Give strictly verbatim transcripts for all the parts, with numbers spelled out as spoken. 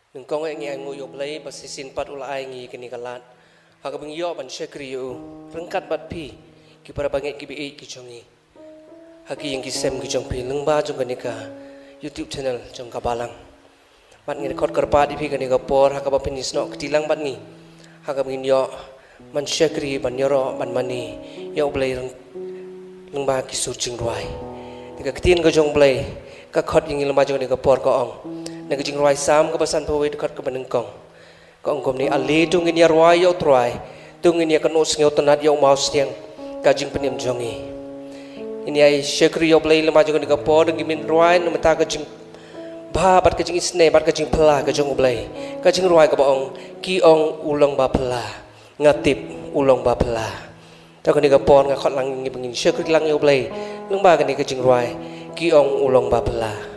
Nyngkong eh ngi ainguh ïa U Blei ba shisien pat u la ai ngi kane ka lad ha kaba ngi ïoh ban shakri ïa u ryngkat bad phi, ki para bangeit ki ba ïeit ki jong ngi, ha ki ïing ki sem ki jong phi lyngba jong kane ka YouTube channel jong ka Balang. Bad ngin khot kyrpad ïa phi kane ka por ha kaba phin ïasnoh kti lang bad ngi, ha kaba ngin ïoh ban shakri, ban ïaroh, ban mane ïa U Blei lyng-, lyngba ki sur jingrwai. Te ka ktien ka jong U Blei ka khot ïa ngi lyngba jong kane ka por, ka ong na ka Jingrwai Salm kaba sanphew wei, dkhot kaba nyngkong. Ka ong kumne: Ale to ngin ïa rwai ïa U Trai, to ngin ïa kynnoh sngewtynnad ïa u mawsiang ka jingpynim jong ngi. Ngin ïa shakri ïa U Blei lyngba jong kane ka por, ngin rwai na ka bynta ka jingbha bad ka jingisynei bad ka jingphylla ka jong U Blei. Ka jingrwai kaba ong: Ki ong u long ba phylla, nga tip u long ba phylla. Te kane ka por nga khot lang ïa ngi ba ngin shakri lang ïa U Blei lyngba kane ka jingrwai: Ki ong u long ba phylla.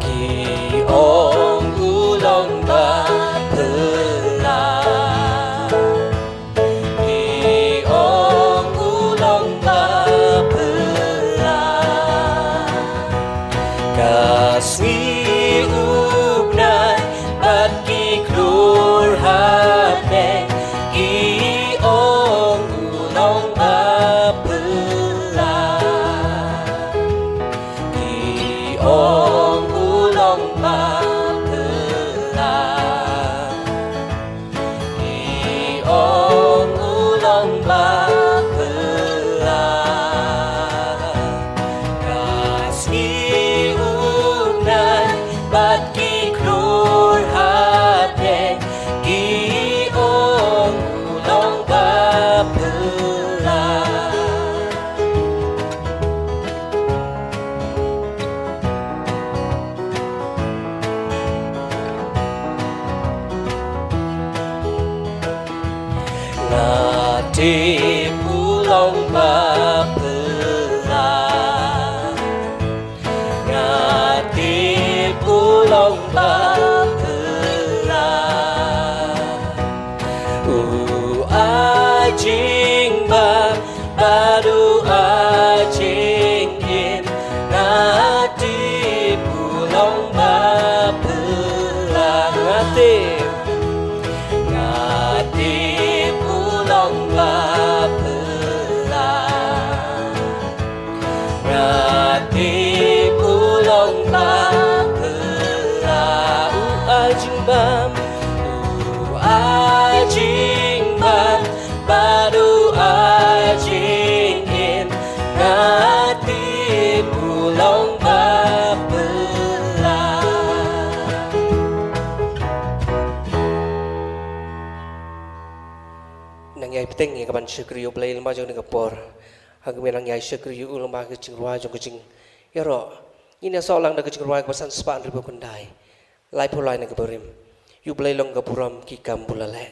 Ki ong u long ba phylla. Ki ong u long ba phylla. Ka sngi u bnai bad ki khlur hapdeng, ki ong u long ba phylla. Ki ong u long ba phylla. Ki ong u long ba phylla. Ka sngi u bnai bad ki khlur hapdeng, ki ong u long ba phylla. Nga tip u long ba phylla. Nga tip u long ba phylla. U ai jingbam bad u ai jingim, nga tip u long ba phylla. Nga tip, nga tip u long ba phylla. Nga tip u long ba phylla. U ai jingbam, u ai jingbam bad u ai jingim, nga tip u long ba phylla. Nang ïai bteng ïa ka ban shakri ïa U Blei lyngba jong kane ka por. Ha kaba nang ïai shakri ïa u lyngba ka jingrwai jong ka jingïaroh, ngin ïa snoh lang da ka jingrwai kaba san spah hynriewphew khyndai, laiphew lai na ka barim: Ïa U Blei long ka burom ki kam ba u la leh.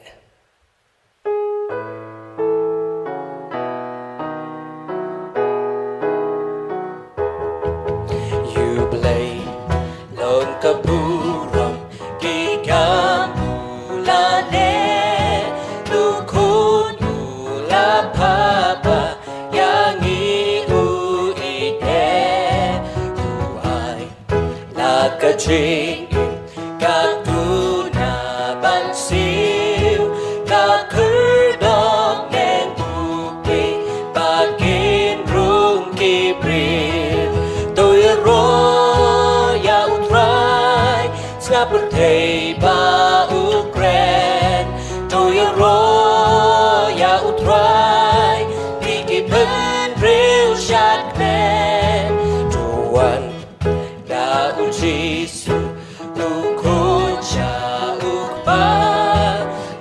Ïa U Blei long ka burom ki kam ba u la leh, u khun u la phah ba ïa ngi u ïeit, u ai la ka jingim, ka duna ban siew, ka khyrdop neng u phi, ba kin rung ki briew. To ïaroh ïa U Trai, sngap pyrthei ba u kren. To ïaroh ïa U Trai, phi ki bynriew shadkmen. To wan da U Jisu, u khun sha u Kpa,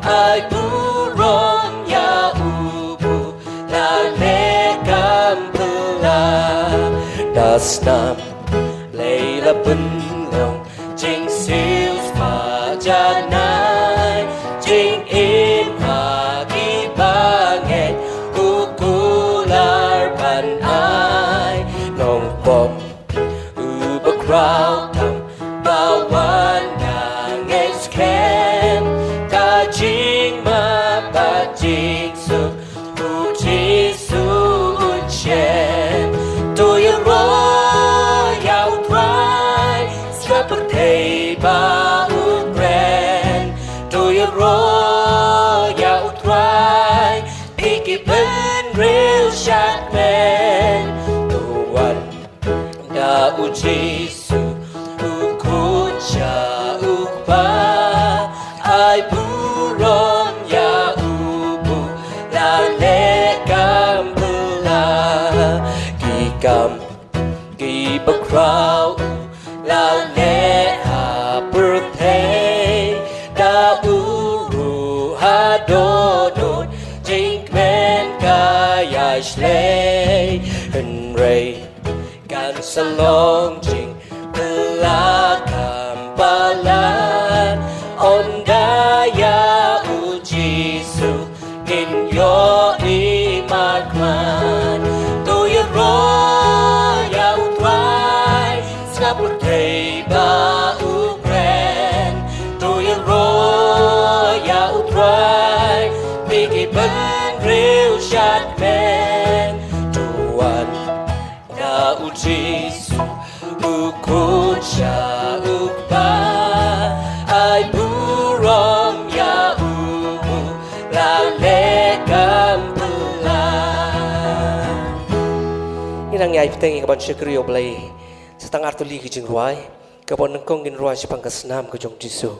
ai burom ïa u ba u la leh kam phylla. Da snam Blei la pynlong, jingsiew spah janai, jingim ha ki bangeit u kular ban ai. Nongpop uba khraw tam ba wan na ngeit skhem. Jisu u khun sha u kpa, ai burom ïa u, u la leh kam phylla. Ki kam kiba khraw u la leh ha pyrthei, da u ruh ha dohnud jingkmen ka ïai shlei. Hynrei kan sa long jingphylla kham palat, ynda ïa u Jisu ngin ïohi markhmat. To ïaroh ïa u Trai, sngap pyrthei ba u kren. To ïaroh ïa u Trai, phi ki bynriew shadkmen. To wan da u Jisu u khun sha u kpa, ai burom ïa u, u la leh kam phylla. Ngi nang ïai bteng ïa kaban shakri ïa u Blei. Sa tang artylli ki jingrwai, kaba nyngkong ngin rwai shaphang ka snam ka jong u Jisu.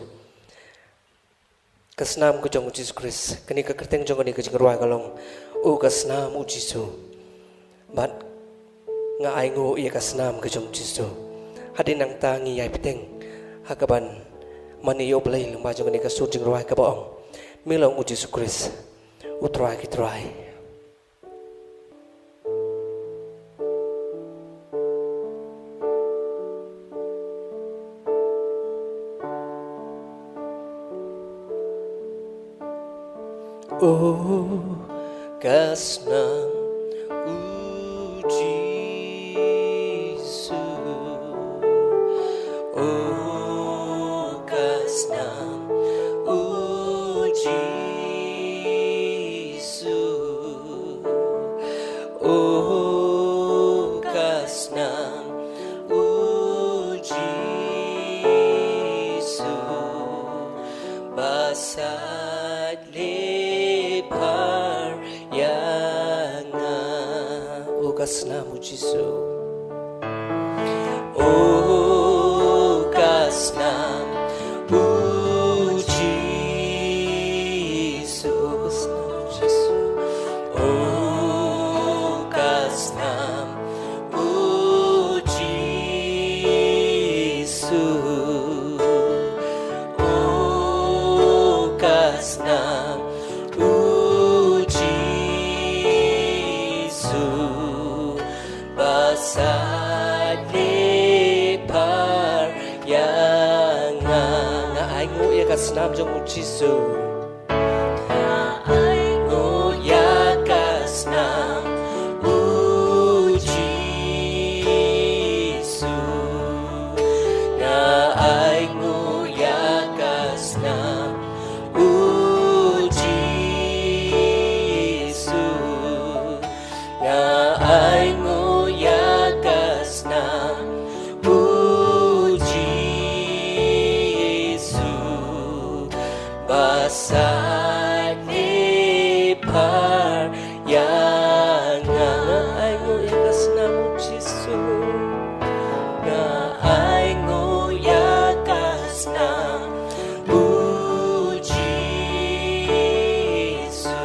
Ka snam ka jong u Jisu Khrist. Kane ka kyrteng jong kane ka jingrwai ka long, O ka snam u Jisu. Bad nga ainguh ïa ka snam ka jong u Jisu. Hadien nangta ngi ïai bteng ha kaban mane ïa u Blei lyngba jong kane ka sur jingrwai kaba ong, Me long u Jisu Khrist, u Trai ki trai. O ka snam u Jisu, o ka snam u Jisu, o ka snam u Jisu, ba sait leh phar ïa nga. O ka snam u Jisu. O ka snam u Jisu. O ka snam u Jisu. O ka snam u Jisu. O ka snam u Jisu, ba sait leh phar ïa nga. Nga ainguh ïa ka snam jong u Jisu. Nga ainguh ïa ka snam u Jisu. Nga ainguh ïa ka snam u Jisu. Nga ainguh ïa ka snam u Jisu, ba sait leh phar ïa nga. Nga ainguh ïa ka snam u Jisu. Nga ainguh ïa ka snam u Jisu.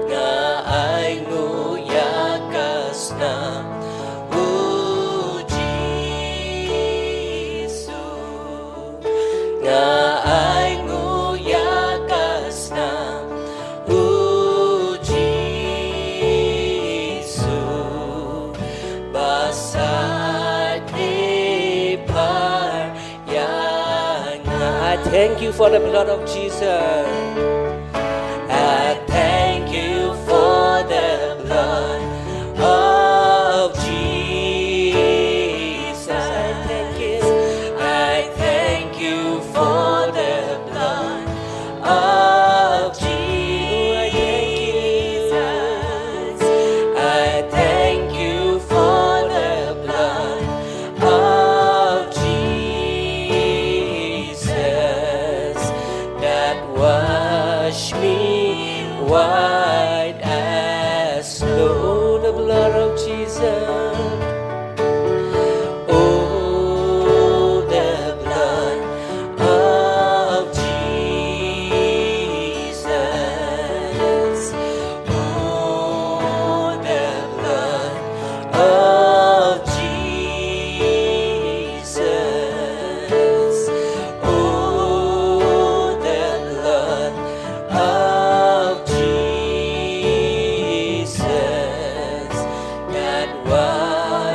Nga ainguh ïa ka snam u Jisu. Nga ainguh ïa ka snam u Jisu. Ba sait leh phar ïa nga. I thank you for the blood of Jesus. I thank you for the blood of Jesus. I thank you. I thank you for the blood of Jesus. I thank you for the blood of Jesus that was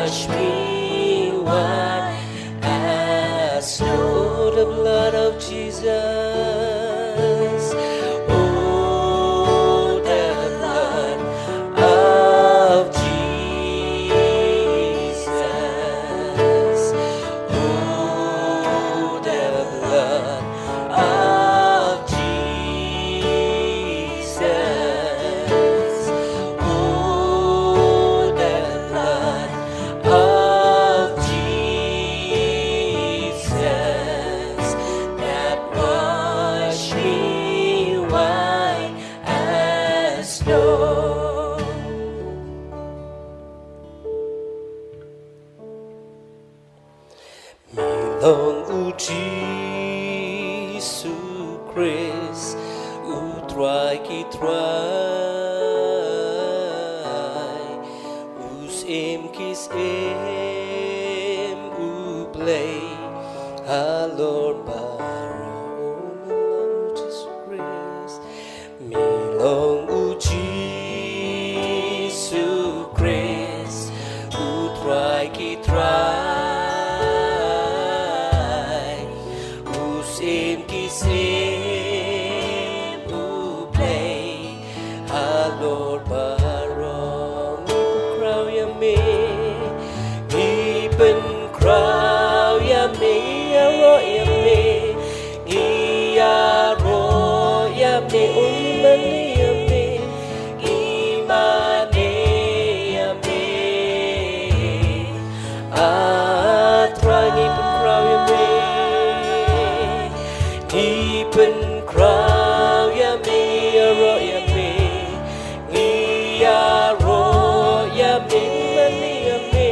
Wash me white as snow. The blood of Jesus. Oh, the blood of Jesus. Oh, the blood of Jesus. Oh, the blood of Jesus that wash me white as snow. Me long u Jisu Khrist, u Trai ki trai, u Syiem ki syiem, u Blei halor baroh. Me long u Jisu Khrist, me long u Jisu Khrist, u Trai ki trai, u Syiem ki syiem, u Blei halor baroh. Ngi pynkhraw ïa me, ngi pynkhraw ïa me, ngi ïaroh ïa me, ngi ïaroh ïa me, u ngi mane ïa me, ngi mane ïa me. Ah Trai, ngi pynkhraw ïa me, ngi pynkhraw ïa me, ngi ïaroh ïa me, ngi ïaroh ïa me, ngi mane ïa me,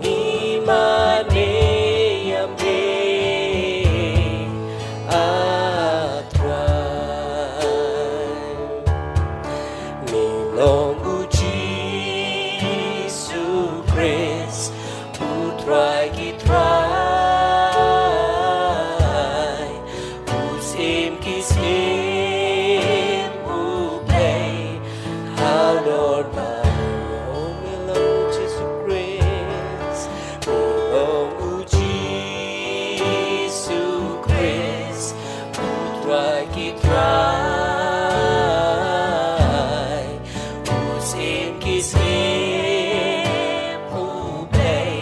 ngi mane ïa me. Ah Trai, me long u Jisu Khrist, u Trai ki trai, u Syiem ki syiem, u Blei halor baroh. Me long u Jisu Khrist, me long u Jisu Khrist, u Trai ki trai, u Syiem ki syiem, u Blei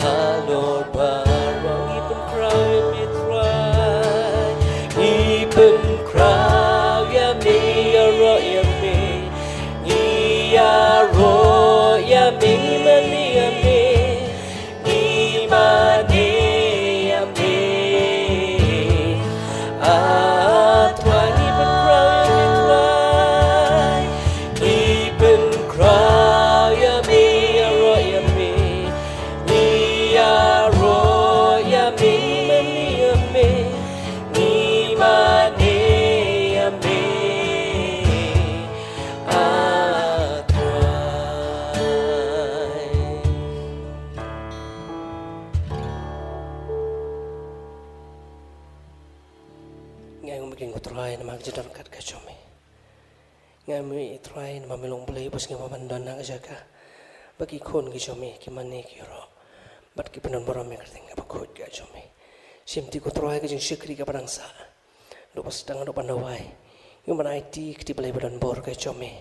halor baroh. Ngi pynkhraw ïa me Trai, ngi pynkhraw ïa me, ngi ïaroh ïa me, ngi ïaroh ïa me, ngi mane ïa me, ngi mane ïa me. Ah Trai, ngi pynkhraw ïa me Trai, ngi pynkhraw ïa me, ïaroh ïa me, ngi ïaroh ïa me, ngi mane ïa me, ngi mane ïa me. Ah Trai. Ngi ai nguh ïa me ko Trai namar ka jingdon kat ka jong me. Ngi ai nguh ïa me Trai namar me long Blei ba sngewbha ban don ha ka jaka ba ki khun ki jong me ki mane ki ïaroh bad ki pyndon burom ïa ka kyrteng kaba khuid ka jong me. Shim ti ko Trai ka jingshakri kaba dang sah. Dok ba sdang dok ban duwai. Ïa ban aiti kti Blei ba don bor ka jong me.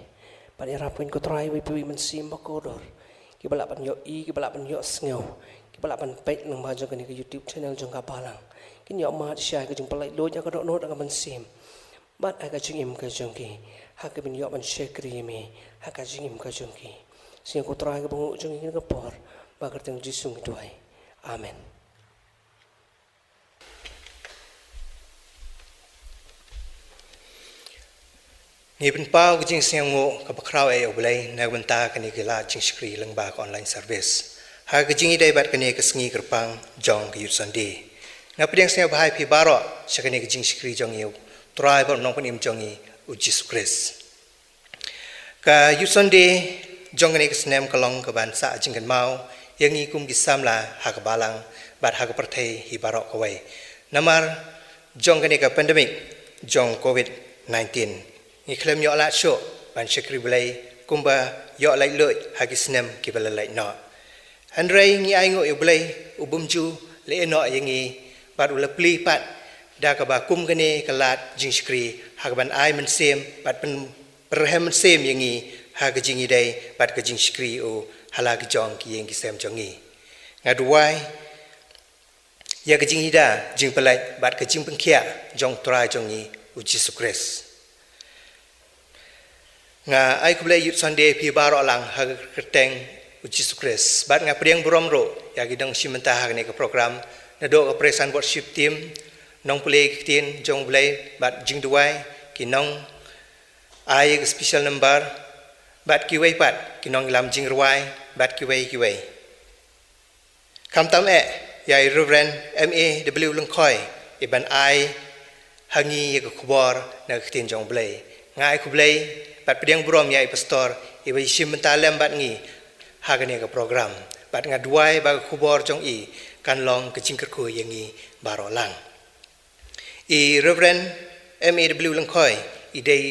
Ban ïarap ïa ko Trai wei pa wei mynsiem ba kordor. Kiba lah ban ïohi, kiba lah ban ïohsngew, kiba lah ban peit lyngba jong kane ka YouTube channel jong ka balang. Kin ïoh mad shai ka jingpynlait luid ha ka dohnud ha ka mynsiem bad ha ka jingim ka jong ki, ha kaban ïoh ban shakri ïa me ha ka jingim ka jong ki. Sngew ko Trai kaba nguh jong ngi kane ka por, ba ha ka kyrteng Jisu ngi duwai. Amen. Ngi pynpaw ka jingsngewnguh kaba khraw ïa U Blei na ka bynta kane ka lad jingshakri lyngba ka online service ha ka jingïadei bad kane ka sngi kyrpang jong ka Youth Sunday. Nga pdiang sngewbha ïa phi baroh sha kane ka jingshakri jong ngi ïa U Trai bad U Nongpynim jong ngi U Jisu Khrist. Ka Youth Sunday jong kane ka snem ka long kaban sah jingkynmaw ïa ngi kum ki samla ha ka balang bad ha ka pyrthei hi baroh kawei namar jong kane ka pandemic jong COVID nineteen. Ngi khlem ïoh lad shuh ban shakri Blei kumba ïoh lait luid ha ki snem kiba la leit noh. Hynrei ngi ainguh ïa U Blei u bym ju leh noh ïa ngi, bad u la plie pat da kaba kum kane ka lad jingshakri, ha kaban ai mynsiem bad pynrhem mynsiem ïa ngi ha ka jingïadei bad ka jingshakri ïa u ha la ki jong ki ïing ki sem jong ngi. Nga duwai ïa ka jingïada jingpyllait bad ka jingpynkhiah jong U Trai jong ngi U Jisu Khrist. Nga ai khublei Youth Sunday ïa phi baroh lang ha ka kyrteng U Jisu Khrist. Bad nga pdiang burom ruh ïa ki nongshim bynta ha kane ka program, naduh ka praise and worship team, nongpule ki ktien jong U Blei bad jingduwai, ki nong ai ka special number, bad kiwei pat ki nongïalam jingrwai, bad kiwei kiwei. Khamtam eh ïa i Reverend M A W Lyngkhoi, iban ai ha ngi ïa ka khubor na ka ktien jong U Blei. Nga ai khublei bad pdiang burom ïa i pastor iba ïashim bynta lem bad ngi ha kane ka program. Bad nga duwai ba ka khubor jong i kan long ka jingkyrkhu ïa ngi baroh lang. I Reverend M A W Lyngkhoi i dei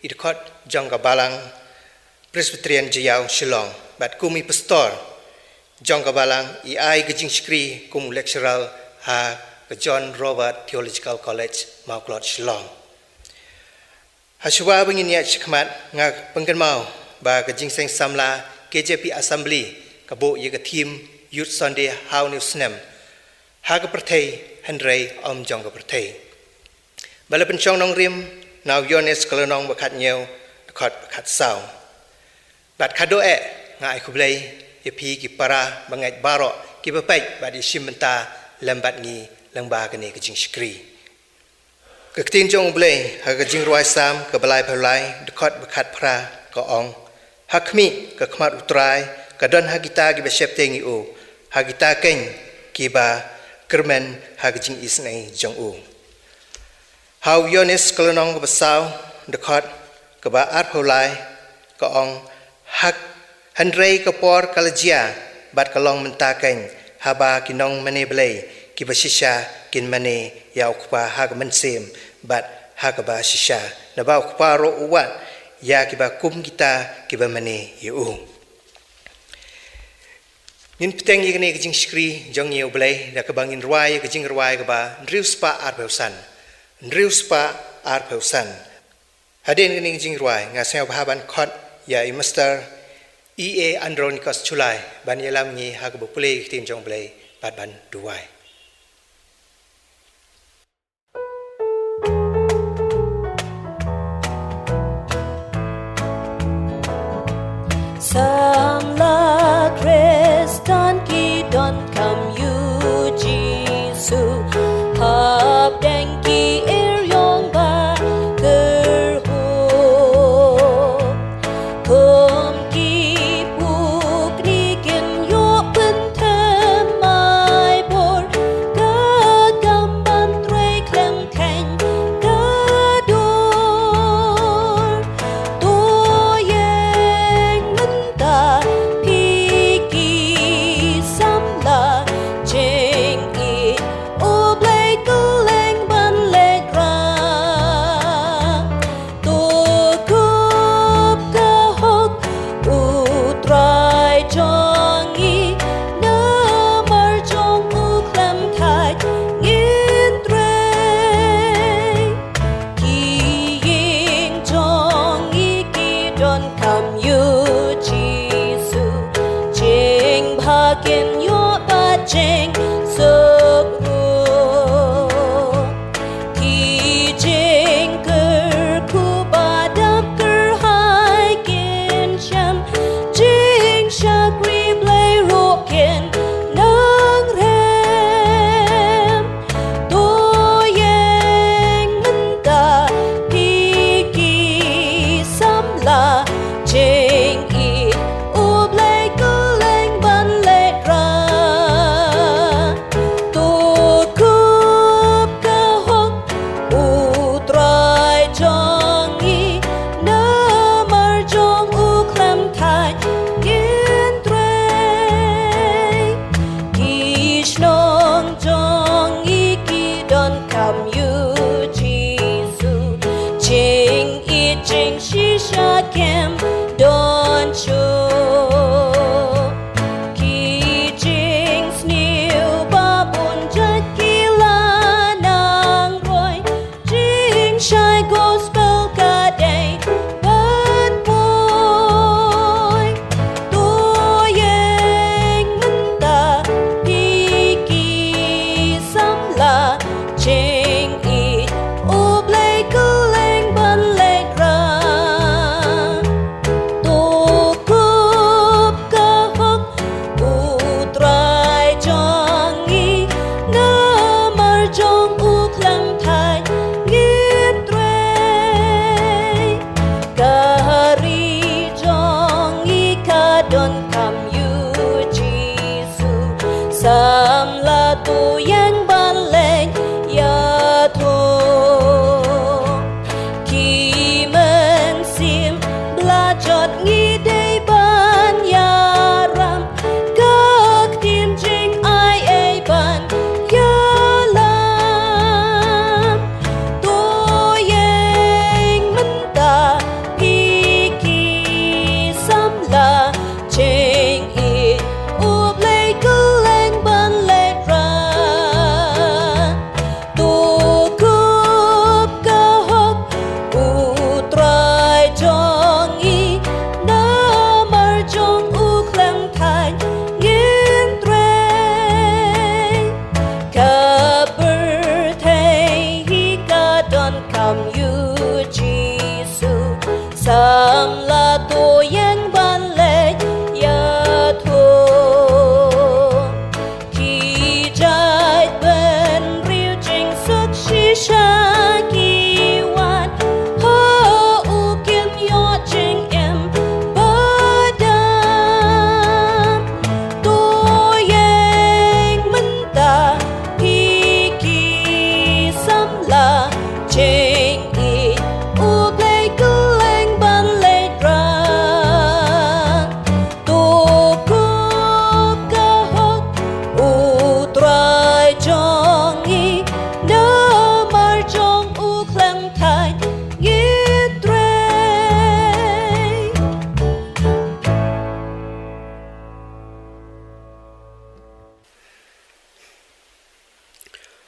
i dkhot jong ka Balang Presbyterian Jaïaw Shillong, bad kum i pastor jong ka balang i ai ka jingshakri kum u lecturer ha ka John Roberts Theological College, Mawklod, Shillong. Hashwa ba ngin ïaid shakhmat, nga pynkynmaw ba ka jingïaseng samla K J P Assembly ka buh ïa ka theme Youth Sunday ha une u snem, ha ka pyrthei hynrei ym jong ka pyrthei, ba la pynshong nongrim na u Ïoannis ka lynnong ba khathynñiew, dkhot ba khatsaw. Bad khatduh eh nga ai khublei ïa phi ki para bangeit baroh kiba peit bad ïashim bynta lem bad ngi lyngba kane ka jingshakri. Ka ktien jong U Blei ha ka Jingrwai Salm kaba laiphew lai, dkhot ba khatphra, ka ong: Ha khmih, ka khmat U Trai ka don ha kita kiba sheptieng ïa u, ha kita keiñ kiba kyrmen ha ka jingisynei jong u. Ha u Ïoannis ka lynnong kaba saw, dkhot kaba arphew lai, ka ong: Ha, hynrei ka por ka la jia bad ka long mynta keiñ, haba ki nongmane Blei kiba shisha kin mane ïa U Kpa ha ka mynsiem bad ha kaba shisha, naba U Kpa ruh u wad ïa kiba kum kita kiba mane ïa u. Ngin bteng ïa kane ka jingshakri jong ngi ïa U Blei da kaba ngin rwai ïa ka jingrwai kaba hynriew spah arphew san. Hynriew spah arphew san. Hadien kane ka jingrwai, nga sngewbha ban khot ïa i Mister E A Andronicus Shullai ban ïalam ngi ha kaba pule ïa ka ktien jong U Blei bad ban duwai. Samla Khristan ki donkam ïa u Jisu, hapdeng ki eriong ba kyrhuh. Kum ki pukni kin ïoh pynthem ai bor, ka kam ban trei khlem kheiñ ka dur. To ïeng mynta phi ki samla jingïeit, U Blei kylleng ban leit rah. To kup ka hok U Trai jong ngi, namar jong u khlem thait ngin trei. Ki ïing jong ngi ki donkam ïa u Jisu, jingbha kin ïoh bad jingsuk ruh. Ki jingkyrkhu ba dap kyrhai kin shem, jingshakri Blei ruh kin nang rem. To ïeng mynta phi ki samla jingïeit, U Blei kylleng ban leit rah.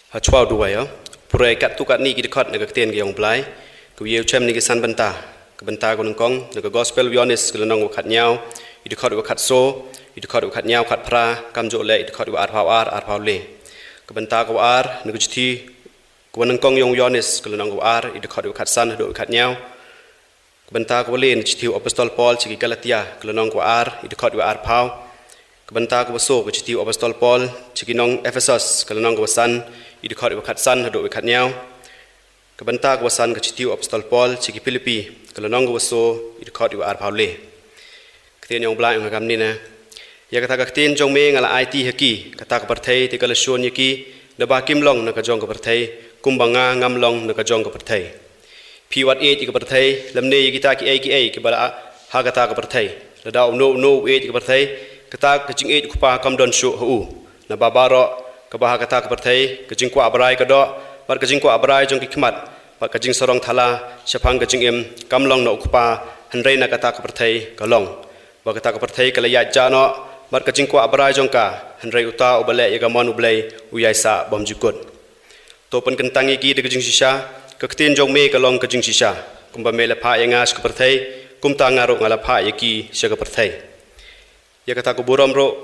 Ha chwa u duwai, pure katto katne ki dkhot na ka ktien ka jong u Blai, ka u ïa u chem na ki san bynta. Ka bynta ka nyngkong na ka Gospel u Ïoannis ka lynnong kaba khatñiaw, i dkhot kaba khatsaw, i dkhot kaba khatñiaw khatphra, kamjooh leh i dkhot kaba arphaw ar, arphaw le. Ka bynta kaba ar na ka chithi kaba nyngkong jong u Ïoannis ka lynnong kaba ar, i dkhot kaba khatsan haduh kaba khatñiaw. Ka bynta kaba le na ka chithi u Apostol Paul sha ki Galatia ka lynnong kaba ar, i dkhot kaba arphaw. Ka bynta kaba saw ka chithi u Apostol Paul sha ki nong Ephesos ka lynnong kaba san, i dkhot kaba khatsan haduh kaba khatñiaw. Ka bynta kaba san ka chithi u Apostol Paul sha ki Philippi ka lynnong kaba saw, i dkhot kaba arphaw le. Ka ktien jong u Blai ka ong kumne: Ïa kata ka ktien jong me nga la aiti ha ki, kata ka pyrthei te ka la shun ïa ki, naba kim long na ka jong ka pyrthei, kumba nga ngam long na ka jong ka pyrthei. Phi wat ïeit ïa ka pyrthei, lymne ïa kita kiei kiei kiba la ha kata ka pyrthei. Lada uno uno u ïeit ïa ka pyrthei, kata ka jingïeit u Kpa kam don shuh ha u. Naba baroh kaba ha kata ka pyrthei, ka jingkwah brai ka doh, bad ka jingkwah brai jong ki khmat, bad ka jingsarong thala shaphang ka jingim, kam long na u Kpa, hynrei na kata ka pyrthei ka long. Ba kata ka pyrthei ka la ïaid jah noh bad ka jingkwah brai jong ka, hynrei uta uba leh ïa ka mon u Blei u ïaisah bymjukut. To pynkyntang ïa ki da ka jingshisha, ka ktien jong me ka long ka jingshisha. Kumba me la phah ïa nga sha ka pyrthei, kumta nga ruh nga la phah ïa ki sha ka pyrthei. Ïa kata ka burom ruh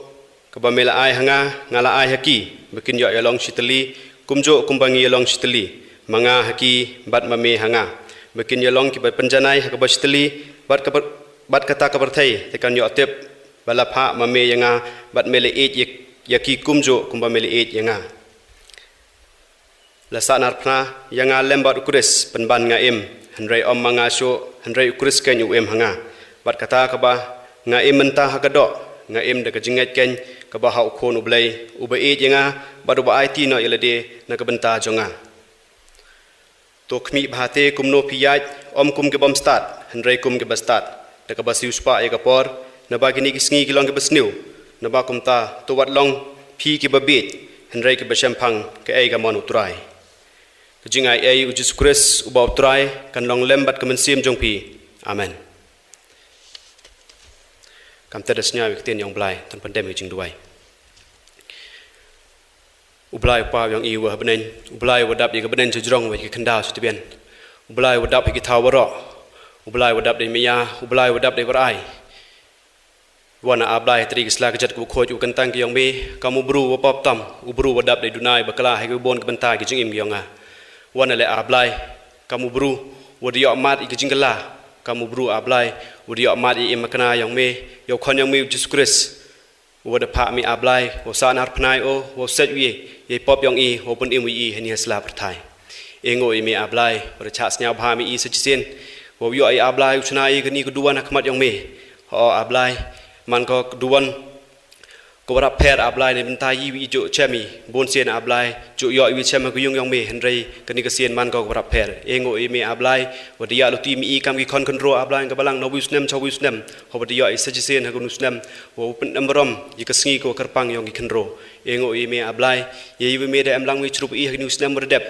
kaba me la ai ha nga, nga la ai ha ki, ba kin ïoh ïalong shi tylli, kumjuh kumba ngi ïalong shi tylli, ma nga ha ki bad ma me ha nga, ba kin ïalong kiba pynjanai ha kaba shi tylli, bad ka pyr-, bad kata ka pyrthei te kan ïoh tip ba la phah ma me ïa nga, bad me la ïeit ïa, ïa ki kumjuh kumba me la ïeit ïa nga. La sahnarphna ïa nga lem bad u Khrist pynban nga im, hynrei ym ma nga shuh, hynrei u Khrist keiñ u im ha nga. Bad kata kaba nga im mynta ha ka doh, nga im da ka jingngeit keiñ kaba ha u Khun u Blei, uba ïeit ïa nga bad uba aiti noh ïa lade na ka bynta jong nga. To khmih bha te kumno phi ïaid, ym kum ki bym stad, hynrei kum kiba stad, da kaba siew spah ïa ka por, naba kine ki sngi ki long kiba sniew. Naba kumta to wat long phi kiba bieit, hynrei kiba shemphang, kaei ka mon u Trai. Ka jingaiei u Jisu Khrist uba u Trai kan long lem bad ka mynsiem jong phi. Amen. Kam tdesnya wi ktien jong u Blai, tan pyndem wi jingduwai. U Blai u Kpa jong i uba ha bneng, u Blai uba dap ïa ka bneng sha jrong, wa ïa ka khyndaw sha tbian, u Blai uba dap ïa ki thaw baroh, u Blai uba dap da i maya, u Blai uba dap da i barai. Wan A Blai ha trai ka sla ka jot kaba khuid, u kyntang ki jong me kam u bru uba pop tam, u bru uba dap da i duna iba kla ha ki bun ki bynta ki jingim ki jong nga. Wan leh A Blai kam u bru uba da ïoh mad ïa ki jingkylla, kam u bru A Blai uba da ïoh mad ïa i makna jong me, ïa u Khun jong me u Jisu Khrist. Uba da phah me A Blai, wow sahnarphna ïa u, wow set wi ïa i pop jong i, wow pynim wi ïa i ha kane ka sla pyrthai. Ïa ngi ïa me A Blai, uba da chah sngewbha me ïa i sa shisien, wow ïoh ïa A Blai u shna ïa kane ka duwan ha khmat jong me. Ho A Blai, man ka duwan kaba rap pher A Blai, na bynta ïa wi i juh shem i, bun sien A Blai juh ïoh ïa wi shem ha ka ïung jong me, hynrei kane ka sien man ka kaba rap pher. Ïa ngi ïa me A Blai, uba da ïa luti me i kam ki khun khynro A Blai, kaba lang na wi u snem sha wi u snem, ho ba da ïoh ïa i sa shisien ha kane u snem, wow pyndem burom ïa ka sngi kaba kyrpang jong ki khynro. Ïa ngi ïa me A Blai, ïa i wa me da em lang me chirup i ha kane u snem ba da dep.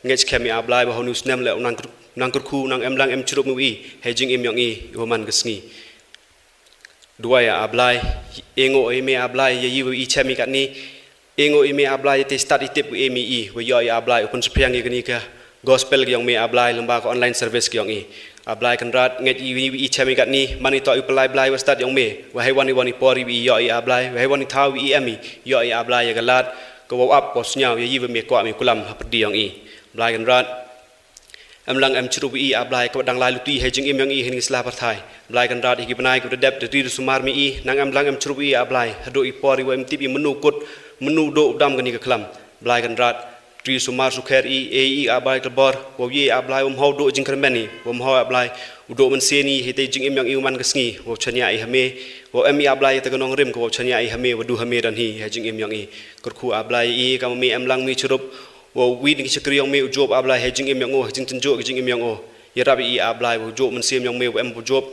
Ngeit skhem ïa A Blai ba ha kane u snem leh u nang kyr-, nang kyrkhu, nang em lang em chirup me wi i ha i jingim jong i, i wa man ka sngi. Duwai ïa A Blai, ïa ngi ïa me A Blai, ïa i wa i shem i katne, ïa ngi ïa me A Blai, ïa te stad i tip wa i me i, wa ïoh ïa A Blai u pynsaphriang ïa kane ka gospel ka jong me A Blai, lyngba ka online service ka jong i. A Blai Kynrad, ngeit i wa i shem i katne, man i toh i u pynlai blai wa stad jong me, wa hei wan i wan i por i wa i ïoh ïa A Blai, wa hei wan i thaw i wa i em i, ïoh ïa A Blai ïa ka lad ka wow ap wow sngew ïa i wa me kwah me kulam hapyrdi jong i. Blai Kynrad, em lang em chirup i A Blai, kaba dang lai luti ha i jingim jong i ha kane ka sla pyrthai. Blai Kynrad, ha ki bnai kiba da dep, da ri da sumar me i, nang em lang em chirup i A Blai, haduh i por i wa em tip i mynno kut, mynno duh u dam kane ka khlam. Blai Kynrad, ri sumar sukher i, ei i A Blai ka bor, wow ïa A Blai, um hoi duh jingkyrmen i, um hoi A Blai u duh mynsiem i ha i te jingim jong i u man ka sngi, wow shaniah i ha me, wow em i A Blai ïa te ka nongrim, ka wow shaniah i ha me, wa duh ha me don hi ha jingim jong i. Kyrkhu A Blai i, kam me em lang me chirup, wow wi na ki shakri jong me u jop A Blai ha i jingim jong u, ha i jingtynjuh ka jingim jong u. Ïarap i A Blai, wow juh mynsiem jong me, wow em wow jop.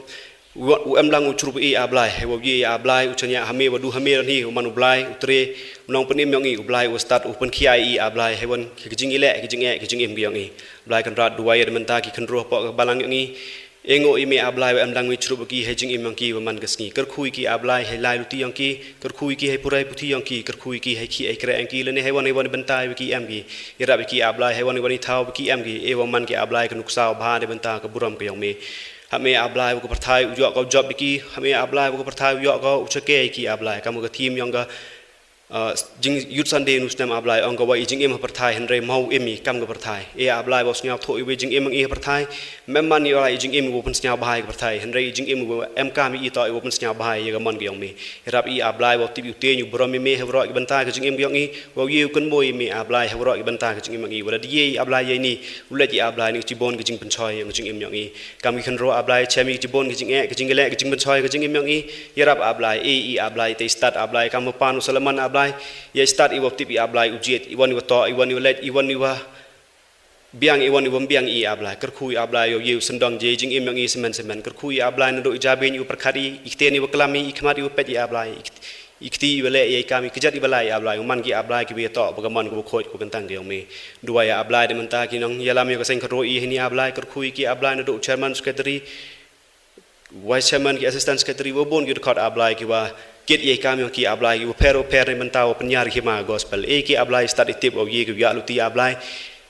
Wa-, u em lang u chirup i A Blai, hei wow ïa i A Blai, u shaniah ha me, wa duh ha me don hi, u man u Blai u tre, u nongpynim jong i, u Blai u stad, u pynkhia i A Blai, hei wan ha ki jingïaleh, ki jingeh, ki jingim ki jong i. Blai Kynrad, duwai ïa da mynta ki khynro hapoh ka balang jong i. Ïa ngi, ïa me A Blai, wa em dang me chirup ïa ki ha jingim ïong ki wa man ka sngi. Kyrkhu ïa ki A Blai ha lai luti ïong ki, kyrkhu ïa ki ha purai puthi ïong ki, kyrkhu ïa ki ha ki ai kreh ïong ki, lane ha wan ha wan bynta wa ki em ki. Ïarap ïa ki A Blai ha wan ha wan thaw wa ki em ki, e wa man ki A Blai ka nuksa wa bha na bynta ka burom ka ïong me. Ha me A Blai wa ka pyrthai u ïoh ka u jop ïa ki, ha me A Blai wa ka pyrthai u ïoh ka u chake ïa ki A Blai. Kam ka thim ïong ka Ah, jing Youth Sunday nu snem A Blai, ong ka wa i jingim ha pyrthai, hynrei mo u im i kam ka pyrthai. E A Blai wa u sngewthuh i wa i jingim ïong i ha pyrthai, mem man i wa i jingim i wa pynsngew bha i ka pyrthai, hynrei i jingim i wa em kam i to i wa pynsngew bha i ka mon ka ïong me. Ïarap i A Blai wa u tip i u tieng u burom i me ha waroh ki bynta ka jingim ka ïong i, wa u ïew kynmo i me A Blai ha waroh ki bynta ka jingim ïong i, wa da die i A Blai ïa i ni, u leit i A Blai ni ka jibon ka jingpynshoi ïong ka jingim ïong i. Kam ki khynro A Blai, chem i jibon ki jingeh, ki jingleh, ki jingpynshoi, ki jingim ïong i. Ïarap A Blai, e i A Blai, te i stad A Blai, kam u pan u Solomon A Blai. Ïa i stad i wa u tip i A Blai, u jied, i wan i wa toh, i wan i wa leit, i wan i wa biang, i wan i wa biang i A Blai. Kyrkhu i A Blai, ïa u ïew syndong je i jingim ïong i semen semen. Kyrkhu i A Blai, naduh i jabieng i wa pyrkhat i, i ktien i wa klam i, i khmat i wa peit i A Blai. I kt-, i kti i wa leh, ïa i kam i kjat i wa lai i A Blai. U man ki A Blai ki wa ïa toh, wa ka mon ka wa khoit, wa ka kyntang ka ïong me. Duwai ïa A Blai da mynta ki nongïalam ïa ka seng khynro i hini A Blai, kyrkhu ïa ki A Blai naduh chairman, secretary, vice chairman, ki assistant secretary, wa bun ki dkhot A Blai ki wa kit ïa i kam ïong ki A Blai ki wa pher wa pher na mynta wa pynïar ki hima gospel. E ki A Blai stad i tip wa ïa ki wa ïa luti A Blai.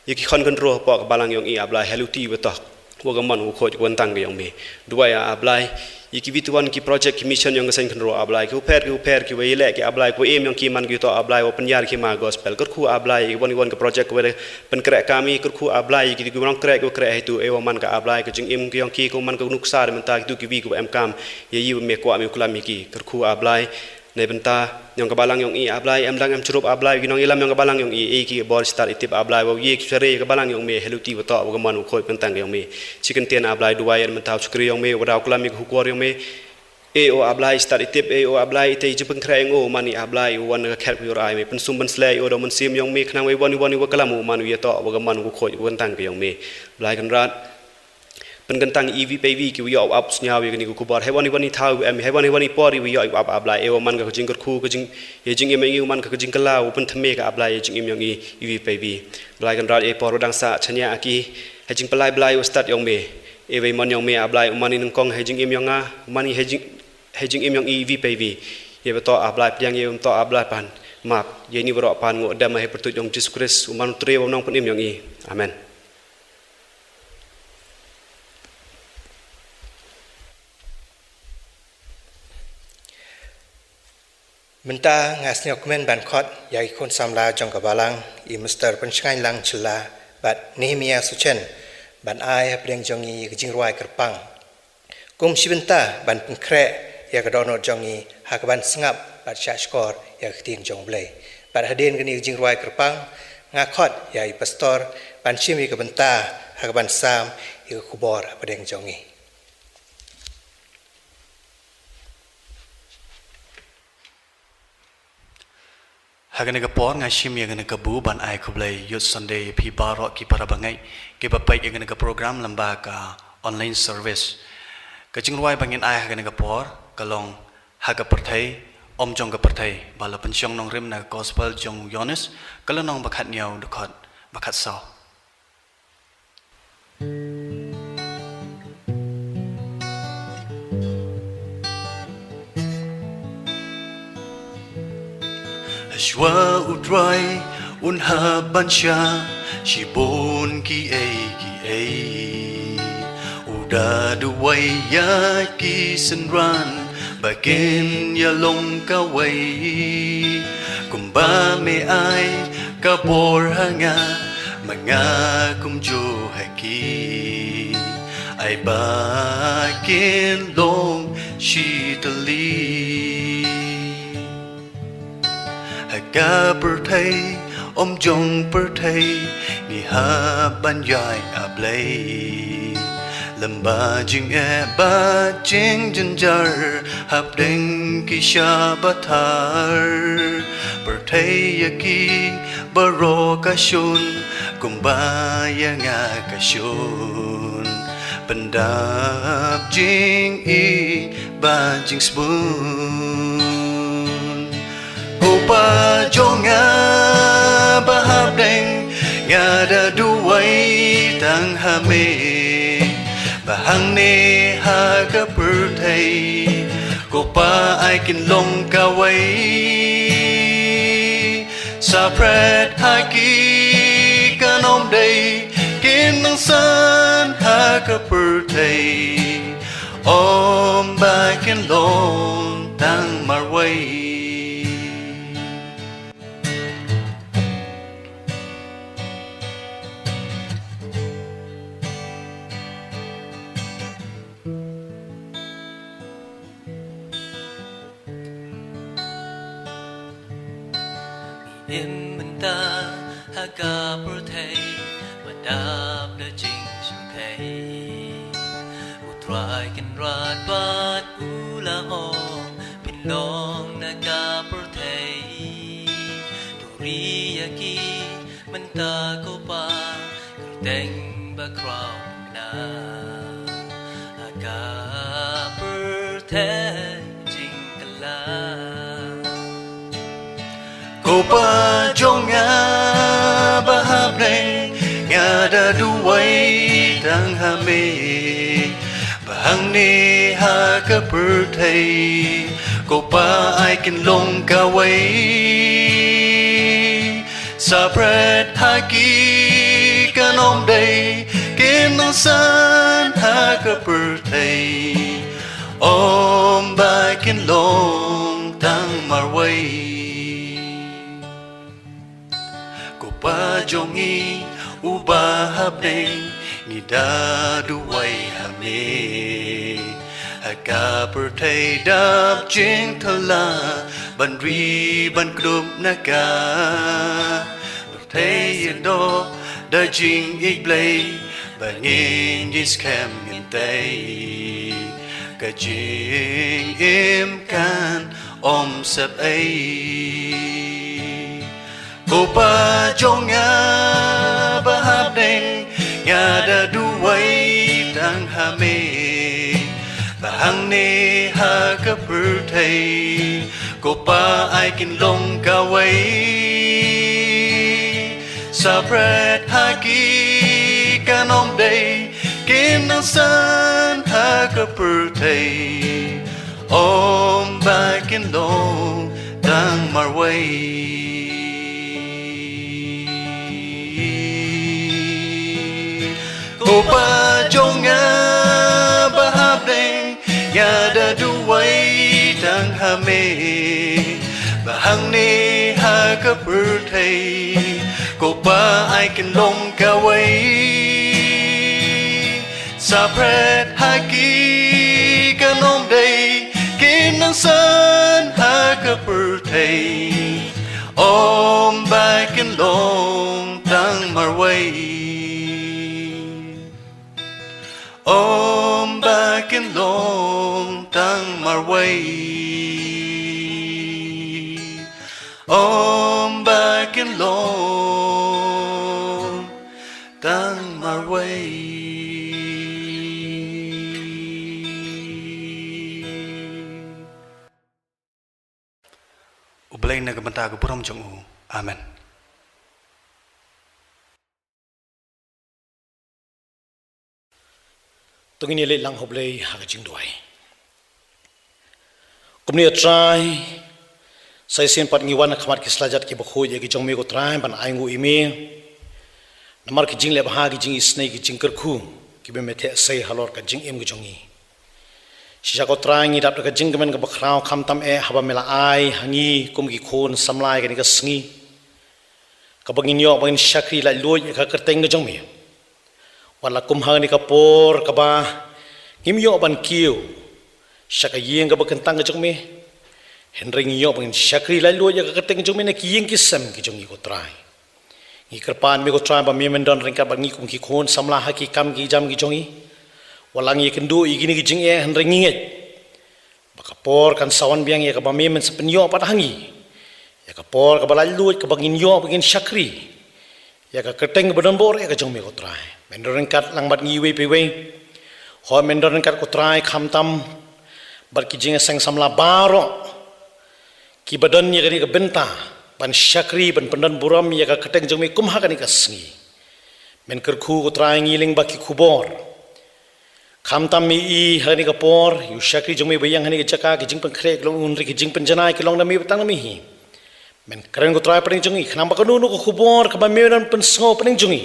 Ïa ki khon khynro hapoh ka balang ïong i A Blai ha luti wa toh. Wa ka mon wa khoit wa kyntang ka ïong me. Duwai ïa A Blai. Ïa ki wa wan ki project ki mission ïong ka seng khynro A Blai, ki wa pher, ki wa pher, ki wa ïaleh, ki A Blai, ki wa im ïong ki man ki toh A Blai, wa pynïar ki hima gospel. Kyrkhu A Blai, ïa ki wan, wan ki project ki wa pynkhreh kam i, kyrkhu A Blai, ïa ki wa nongkhreh, ki wa khreh ha itu, e wa man ka A Blai, ka jingim ki ïong ki, ka man ka nuksa da mynta ki tu ki wi ki wa em kam, ïa i wa me kwah me u klam ïa ki, kyrkhu A Blai, na bynta ïong ka balang ïong i A Blai, em dang em chirup A Blai, ki nongïalam ïong ka balang ïong i, e ki bor stad i tip A Blai, wa ïa ki share ka balang ïong me, ha luti wa toh, wa ka mon wa khoit kyntang ïong me. Chi kyntien A Blai duwai ïa mynta u shakri ïong me, wa da u klam ïa ka hukor ïong me. E o A Blai stad i tip, e o A Blai i te i jingpynkhreh ïong o, man i A Blai, u wan ka khet ku ïor ai me, pynsum pynsleh ïa o da u mynsiem ïong me, khnang wa i wan i wan i wa klam u, man u ïa toh, wa ka mon wa khoit, wa kyntang ïong me. Blai Kynrad. Pynkyntang i wi pa i wi ki wa ïoh u ap u sngew ïa kani ka khubor. Hei wan i wan i thaw i wa em, hei wan i wan i por i wa ïoh u ap A Blai. E wa man ka jingkyrkhu ka jing, ïa jingim ïong i wa man ka jingkylla u pynthymmai ka A Blai ïa jingim ïong i, i wi pa i wi. Blai Kynrad e por wa dang sah chania aki. Hei jingpyllait Blai wa stad ïong me. E wa i mon ïong me A Blai u man i nyngkong hei jingim ïong nga, u man i hei jing, hei jingim ïong i, i wi pa i wi. Ïa wa toh A Blai pdiang, ïa wa toh A Blai pan map. Ïa ini waroh pan ngu dem hei pyrtuit ïong Jisu Khrist, u man u Trai wa nongpynim ïong i. Amen. Mynta nga sngewkmen ban khot ïa i khun samla jong ka balang, i Mister Pynshngaiñ Lang Shylla, bad Nehemiah Suchen, ban ai hapdeng jong i ka jingrwai kyrpang. Kum shi bynta ban pynkhreh ïa ka dohnud jong i ha kaban sngap bad shahshkor ïa ka ktien jong U Blei. Bad hadien kani ka jingrwai kyrpang, nga khot ïa i pastor ban shim ïa ka bynta ha kaban sam ïa ka khubor hapdeng jong i. Ha kane ka por nga shim ïa kane ka bor ban ai khublei Youth Sunday ïa phi baroh ki para bangeit kiba peit ïa kane ka program lyngba ka online service. Ka jingrwai ba ngin ai ha kane ka por ka long Ha ka pyrthei, ym jong ka pyrthei, ba la pynshong nongrim na ka gospel jong u Ïoannis, ka lynnong ba khathynñiew, dkhot ba khatsaw. Hashwa U Trai un hap ban shah shibun kiei kiei. U da duwai ïa ki synran ba kin ïalong kawei. Kumba me ai ka bor ha nga, ma nga kumjuh ha ki. Ai ba kin long shitylli. Ha ka pyrthei, ym jong pyrthei, ngi hap ban ïaid ha Blei. Lem bad jingeh bad jingjynjar, hapdeng ki sha ba thar. Pyrthei ïa ki baroh ka shun, kumba ïa nga ka shun. Pyndap jingïeit bad jingsbun. Ko Pa jong nga ba hapdeng, nga da duwai tang ha me. Ba Hangne ha ka pyrthei, ko Pa ai kin long kawei. Sa pret ha ki kan ym dei, kin nang san ha ka pyrthei. Ym ba kin long tang marwei. Im mynta ha ka pyrthei, ba dap da jingsngewthuh. U Trai Kynrad bad u la ong, phin long na ka pyrthei. To ri ïa ki mynta ko Pa, kyrteng bakhraw na ha ka pyrthei jingkylla. Ko Pa jong nga ba ha bneng, nga da duwai tang ha me. Ba hangne ha ka pyrthei, ko Pa ai kin long kawei. Sa pret ha ki kan ym dei, kin nang san ha ka pyrthei. Ym ba kin long tang marwei. Ko Pa jong ngi uba ha bneng, ngi da duwai ha me. Ha ka pyrthei dap jingthala, ban ri ban kdup na ka pyrthei ïa doh da jingïeit Blei, ba ngin ïa skhem ngin tei. Ka jingim kan ym sep ei. Ko Pa jong nga ba ha bneng, nga da duwai tang ha me. Ba hangne ha ka pyrthei, ko Pa ai kin long kawei. Sa pret ha ki kan ym dei, kin nang san ha ka pyrthei. Ym ba kin long tang marwei. Ko Pa jong nga ba ha bneng, nga da duwai tang ha me. Ba hangne ha ka pyrthei, ko Pa ai kin long kawei. Sa pret ha ki kan ym dei, kin nang san ha ka pyrthei. Ym ba kin long tang marwei. Ym ba kin long tang marwei. Ym ba kin long tang marwei. U Blei na ka bynta ka burom jong u. Amen. To ngin ïa leit lang ha U Blei ha ka jingduwai. Kumne, A Trai, sa shisien pat ngi wan ha khmat ki slajat ki bakhuid ïa ki jong me, ko Trai, ban ainguh ïa me namar ki jingleh bha, ki jingisynei, ki jingkyrkhu kiba me theh sei halor ka jingim ka jong ngi. Shisha, ko Trai, ngi dap da ka jingkmen kaba khraw, khamtam eh haba me la ai ha ngi kum ki khun samla ïa kane ka sngi, kaba ngin ïoh ba ngin shakri laitluid ïa ka kyrteng ka jong me. Wat la kum ha kane ka por kaba ngim ïoh ban kiew sha ka ïing kaba kyntang ka jong me, hynrei ngin ïoh ba ngin shakri laitluid ïa ka kyrteng ka jong me na ki ïing ki sem ki jong ngi, ko Trai. Ngi kyrpad me, ko Trai, ba me men don ryngkat bad ngi kum ki khun samla ha ki kam ki jam ki jong ngi. Wat la ngi ïakynduh ïa kine ki jingeh, hynrei ngi ngeit ba ka por kan sa wan biang ïa kaba me men sa pynïoh pat ha ngi ïa ka por kaba laitluid, kaba ngin ïoh ba ngin shakri ïa ka kyrteng kaba donbor ïa ka jong me, ko Trai. Men don ryngkat lang bad ngi iwei pa iwei. Hooid, men don ryngkat, ko Trai, khamtam bad ki jingïaseng samla baroh kiba don ïa kane ka bynta ban shakri, ban pyndon burom ïa ka kyrteng jong me kum ha kane ka sngi. Men kyrkhu, ko Trai, ngi lyngngoh ba ki khubor Khamtam me i ha kane ka por, ïa u shakri jong me ba ïeng ha kane ka jaka, ki jingpynkhreh ki long un ri, ki jingpynjanai ki long na me ba tang na me hi. Men kren ko Trai hapdeng jong i, khnang ba kano kano ka khubor kaba me nang pynsngew hapdeng jong i,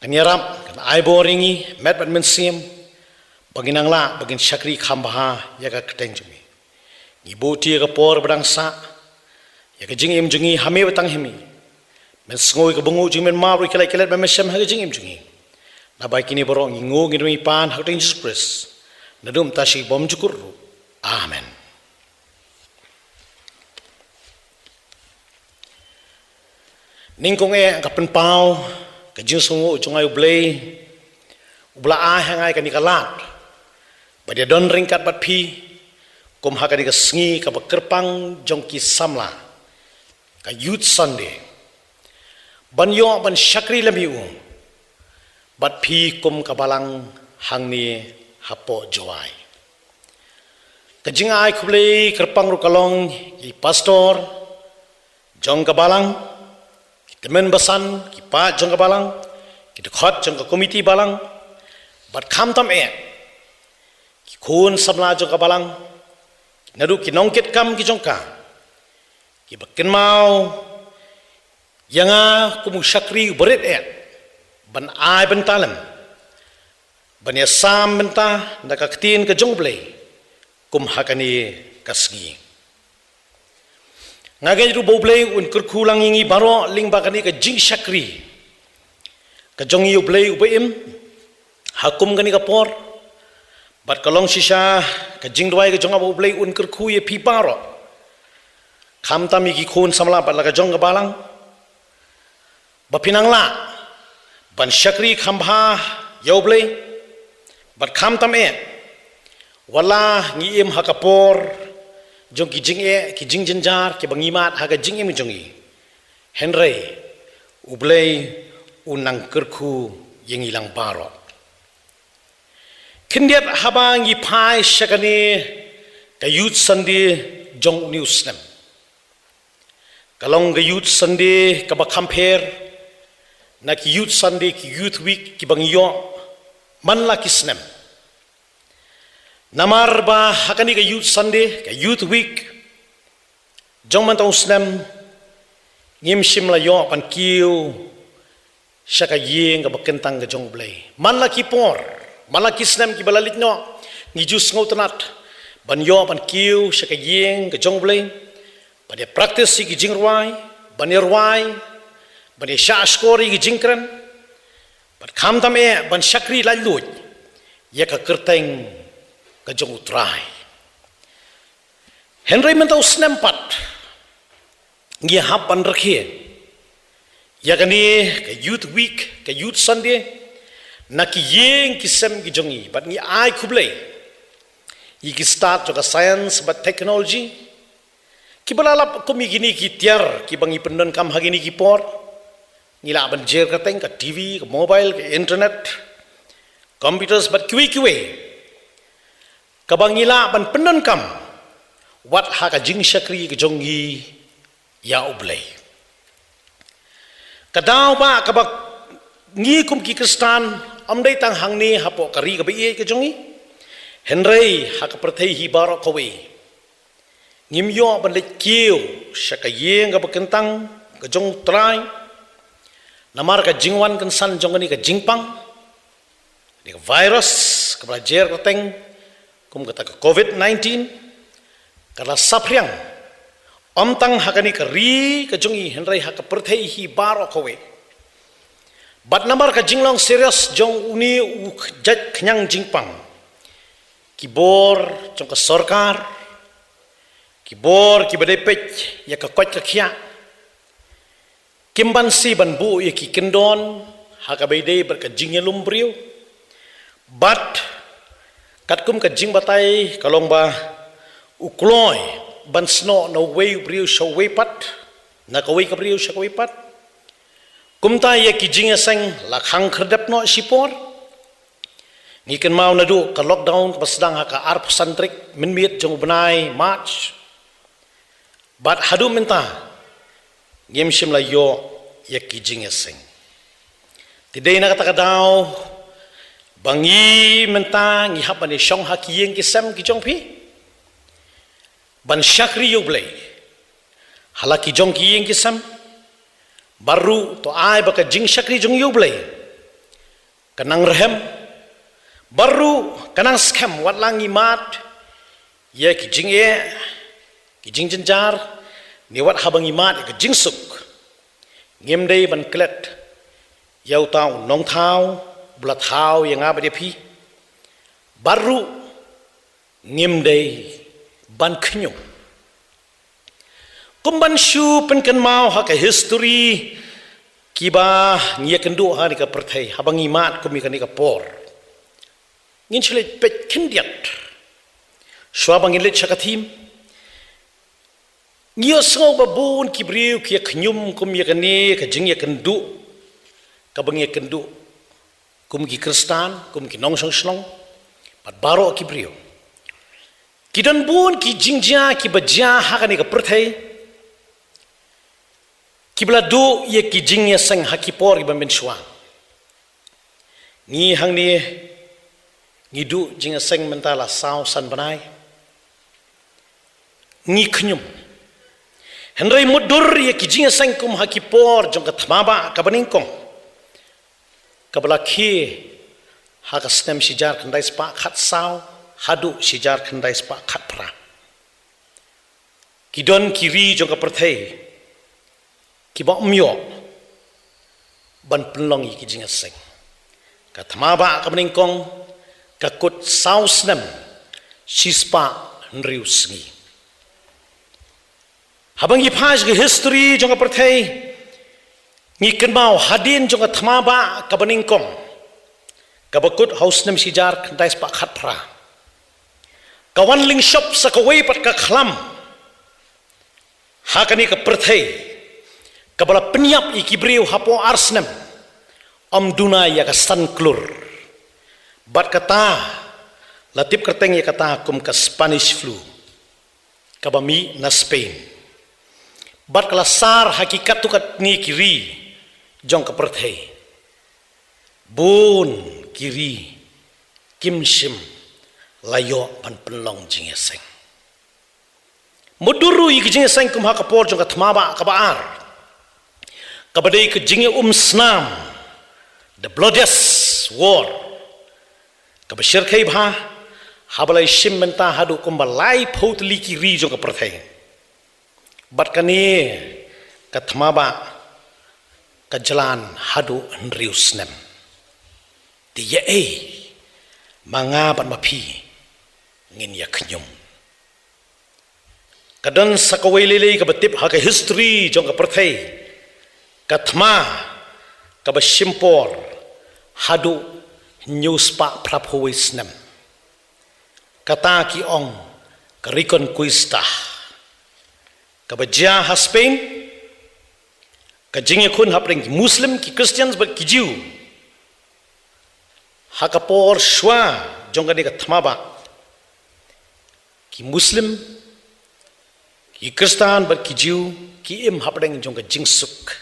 kan ïarap, kan ai bor ïa ngi, met bad mynsiem, ba ngin nang lah, ba ngin shakri kham bha ïa ka kyrteng jong me. Ngi buh ti ïa ka por ba dang sah ïa ka jingim jong ngi ha me ba tang ha me. Men sngew ïa ka bynguh jong me, men map ruh ïa ki lait ki let ba me shem ha ka jingim jong ngi. Naba kine baroh ngi nguh, ngi dum ngi pan ha ka kyrteng Jisu Khrist. Naduh mynta shi bymjukut ruh. Amen. Nyngkong eh nga pynpaw ka jingsngewnguh jong nga ïa U Blei, uba la ai ha nga ïa kane ka lad ban ïa don ryngkat bad phi kum ha kane ka sngi kaba kyrpang jong ki samla, ka Youth Sunday, ban ïoh ban shakri lem ïa u bad phi kum ka balang hangne hapoh Jowai. Ka jingai khublei kyrpang ruh ka long ïa i pastor jong ka balang, ki tymmen basan, ki paid jong ka balang, ki dkhot jong ka komiti balang, bad khamtam eh ki khun samla jong ka balang, naduh ki nongkitkam ki jong ka, kiba kynmaw ïa nga kum u shakri uba rit eh ban ai bynta lem, ban ïasam bynta na ka ktien ka jong U Blei kum ha kane ka sngi. Nga ngeit ruh ba U Blei un kyrkhu lang ïa ngi baroh lyngba kane ka jingshakri ka jong ngi ïa U Blei uba im ha kum kane ka por. Bad ka long shisha ka jingduwai ka jong nga ba U Blei un kyrkhu ïa phi baroh, khamtam ïa ki khun samla bad la ka jong ka balang, ba phin nang lah ban shakri kham bha ïa U Blei. Bad khamtam eh, wat la ngi im ha ka por jong ki jingeh, ki jingjynjar kiba ngi mad ha ka jingim jong ngi, hynrei U Blei un nang kyrkhu ïa ngi lang baroh. Khyndiat haba ngi phai sha kane ka Youth Sunday jong une u snem, ka long ka Youth Sunday kaba kham pher na ki Youth Sunday, ki Youth Week kiba ngi ïoh man la ki snem. Namar ba ha kane ka Youth Sunday, ka Youth Week jong mynta u snem, ngim shym la ïoh ban kiew sha ka ïing kaba kyntang ka jong U Blei. Man la ki por, man la ki snem kiba la leit noh, ngi ju sngewtynnat ban ïoh ban kiew sha ka ïing ka jong U Blei, ban ïa practice ïa ki jingrwai, ban ïa rwai, ban ïa shahshkor ïa ki jingkren, bad khamtam eh ban shakri laitluid ïa ka kyrteng ka jong U Trai. Hynrei mynta u snem pat ngi hap ban rakhe ïa kane ka Youth Week, ka Youth Sunday, na ki ïing ki sem ki jong ngi, bad ngi ai khublei ïa ki stad jong ka science bad technology, kiba la lap kum ïa kine ki tiar kiba ngi pyndonkam ha kine ki por. Ngi lah ban jer kyrteng ka T V, ka mobile, ka internet, computers bad kiwei kiwei, kaba ngi lah ban pyndonkam wat ha ka jingshakri ka jong ngi ïa U Blei. Ka daw ba kaba ngi kum ki Khristan, ym dei tang hangne hapoh ka ri kaba ïeit ka jong ngi, hynrei ha ka pyrthei hi baroh kawei, ngim ïoh ban leit kiew sha ka ïing kaba kyntang ka jong U Trai, namar ka jingwan kynsan jong kane ka jingpang, kane ka virus kaba la jer kyrteng kum kata ka covid nineteen, ka la saphriang ym tang ha kane ka ri ka jong ngi, hynrei ha ka pyrthei hi baroh kawei. Bad namar ka jinglong serious jong une u jait khñiang jingpang, ki bor jong ka sorkar, ki bor kiba dei peit ïa ka koit ka khiah, kim banse ban buh ïa ki kyndon ha kaba ïadei bad ka jingïalum briew. Bad katkum ka jingbatai ka long ba u kloi ban snoh na uwei u briew sha uwei pat, na kawei ka briew sha kawei pat, kumta ïa ki jingïaseng la khang khyrdep noh shipor. Ngi kynmaw naduh ka lockdown kaba sdang ha ka arphew san tarik mynmiet jong u bnai March, bad haduh mynta ngim shym la ïoh ïa ki jingïaseng. Te dei na kata ka daw Ba ngi mynta ngi hap ban ïashong ha ki ïing ki sem ki jong phi ban shakri ïa U Blei ha la ki jong ki ïing ki sem. Bad ruh to ai ba ka jingshakri jong ngi ïa U Blei ka nang rhem. Bad ruh ka nang skhem, wat la ngi mad ïa ki jingeh, ki jingjynjar, ne wat haba ngi mad ïa ka jingsuk, ngim dei ban klet ïa uta u nongthaw ba la thaw ïa nga bad ïa phi. Bad ruh ngim dei ban khñium. Kum ban shu pynkynmaw ha ka history kiba ngi ïakynduh ha kane ka pyrthei, haba ngi mad kum ïa kane ka por, ngin shu leit peit khyndiat shuwa ba ngin leit sha ka theme. Ngi ïohsngew ba bun ki briew ki ïakhñium kum ïa kane ka jingïakynduh kaba ngi ïakynduh kum ki Khristan, kum ki nongshong shnong, bad baroh ki briew. Ki don bun ki jingjia kiba jia ha kane ka pyrthei kiba la duh ïa ki jingïaseng ha ki por kiba mynshuwa. Ngi hangne ngi duh jingïaseng mynta la saw san bnai. Ngi khñium. Hynrei mutdur ïa ki jingïaseng kum ha ki por jong ka thma bah kaba nyngkong, kaba la khie ha ka snem shihajar khyndai spah khatsaw haduh shihajar khyndai spah khatphra, ki don ki ri jong ka pyrthei kiba ym ïoh ban pynlong ïa ki jingïaseng. Ka thma bah kaba nyngkong ka kut saw snem shispah hynriew sngi. Haba ngi phai sha ka history jong ka pyrthei, ngi kynmaw hadien jong ka thma bah kaba nyngkong, kaba kut ha u snem shihajar khyndai spah khatphra, ka wan lyngshop sa kawei pat ka khlam ha kane ka pyrthei, kaba la pynïap ïa ki briew hapoh ar snem, ym duna ïa ka san klur. Bad kata la tip kyrteng ïa kata kum ka Spanish flu, kaba mih na Spain. Bad ka la sar ha ki katto katne ki ri jong ka pyrthei. Bun ki ri kim shym la ïoh ban pynlong jingïaseng. Mutdur ruh ïa ki jingïaseng kum ha ka por jong ka thma bah kaba ar, kaba dei ka jingïaumsnam, the bloodiest war, kaba shyrkhei bha, haba la ïashim mynta haduh kumba laiphew tylli ki ri jong ka pyrthei. Bad kane ka thma bah ka jlan haduh hynriew snem. Te ïa ei ma nga bad ma phi ngin ïakhñium? Ka don sa kawei lei lei kaba tip ha ka history jong ka pyrthei, ka thma kaba shim por haduh hynñiew spah phraphew wei snem. Kata ki ong ka Reconquista, kaba jia ha Spain, ka jingïakhun hapdeng ki Muslim, ki Christians bad ki Jew. Ha ka por shuwa jong kane ka thma bah, ki Muslim, ki Khristan bad ki Jew ki im hapdeng jong ka jingsuk.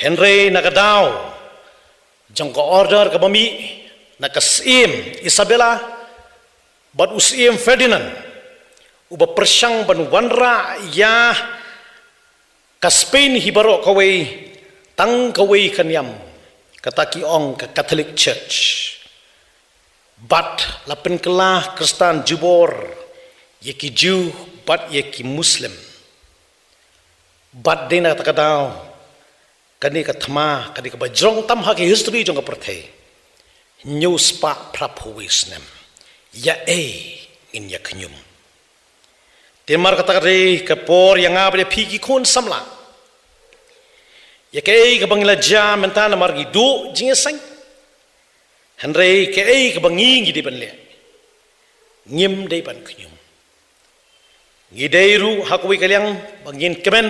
Hynrei na ka daw jong ka order kaba mih na ka Syiem Isabella bad u Syiem Ferdinand, uba pyrshang ban wanrah ïa ka Spain hi baroh kawei, tang kawei ka niam, kata ki ong ka Catholic Church. Bad la pynkylla Khristan jubor ïa ki Jew bad ïa ki Muslim. Bad dei na kata ka daw kane ka thma, kane kaba jrong tam ha ka history jong ka pyrthei, hynñiew spah phraphew wei snem. Ïa ei ngin ïakhñium? Te namar kata ka dei ka por ïa nga bad ïa phi ki khun samla. Ïa kaei kaba ngi la jia mynta namar ngi duh jingïaseng? Hynrei kaei kaba ngi ngi dei ban leh? Ngim dei ban khñium. Ngi dei ruh ha kawei ka liang ba ngin kmen